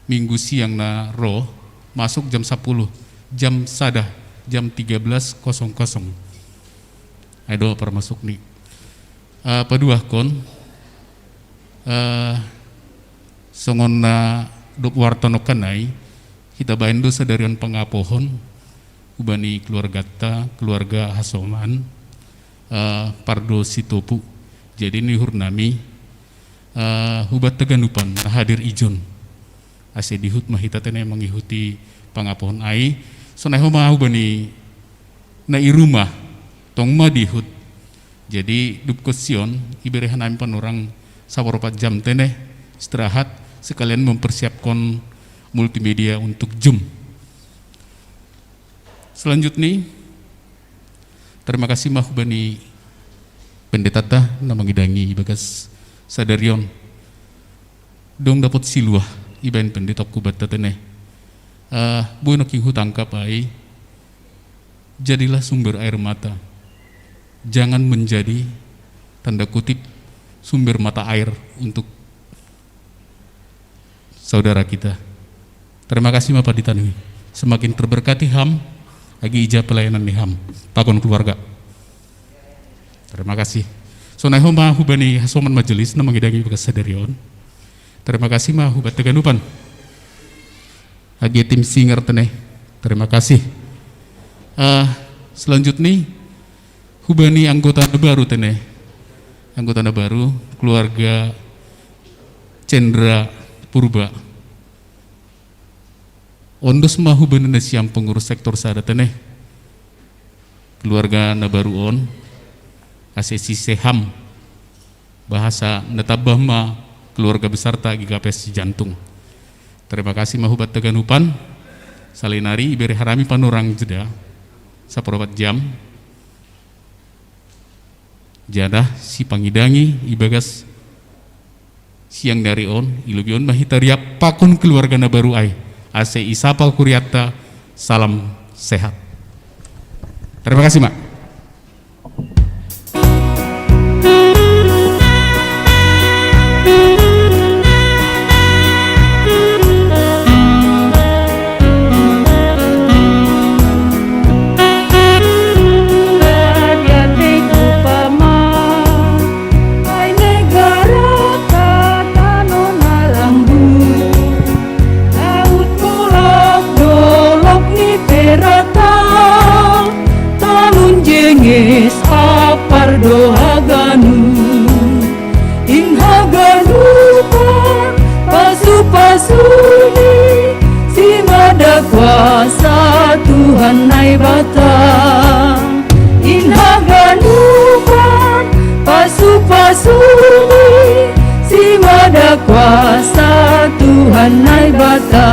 minggu siang na ro masuk jam sapuluh, jam sada, jam tiga belas kosong kosong. Ai do parmasuk ni. Eh, paduahkon, eh, songon na dob warta nongko nai, hita baen do sadari on pangapohon, hubani keluarganta, keluarga Hasoman, eh, Pardo Sitopu. Jadi ni uhur nami, eh, hubanta haganupan na hadir ijon. Ase dihut ma hita tene mangihuti pangapohon ai. Sonai homa hubani na i rumah, tong ma dihut. Jadi dob kosion, ibere hanami panorang saparopat jam tene, istirahat, sekalian mempersiapkan multimedia untuk Zoom. Selanjutnya, terima kasih ma hubani pendetanta na mangidangi ibagas sadari on. Dong dapot siluah ibaen pendeta hubanta tene. Eh, boi nangkin hutangkap ai, jadilah sumber air mata. Jangan menjadi, tanda kutip, sumber mata air untuk saudara kita. Terima kasih ma pandita nami. Semakin terberkati ham, agi ija pelayanan ni ham. Pakon keluarga. Terima kasih. Sonai homa hubani Hasoman majelis na mangidangi ibagas sadari on. Terima kasih ma hubanta haganupan. Age tim singer tene. Terima kasih. Eh, selanjutnya, hubani anggota na baru tene. Anggota na baru, keluarga Cendra Purba. Ondos ma hubani nasiam pengurus sektor sada tene. Keluarga na baru on, ase sise ham. Bahasa na tamba ma keluarga besarta G K P S Jantung. Terima kasih ma hubanta haganupan. Salinari ibere hanami panorang jeda saparopat jam. Jada sipangidangi ibagas siang ni ari on, i lobi on ma hita riap pakon keluarga na baru ai. Ase isapa kurianta, salam sehat. Terima kasih, Mak. Si mada kuasa Tuhan Naibata, inha ganupan pasu-pasuni. Si mada kuasa Tuhan Naibata,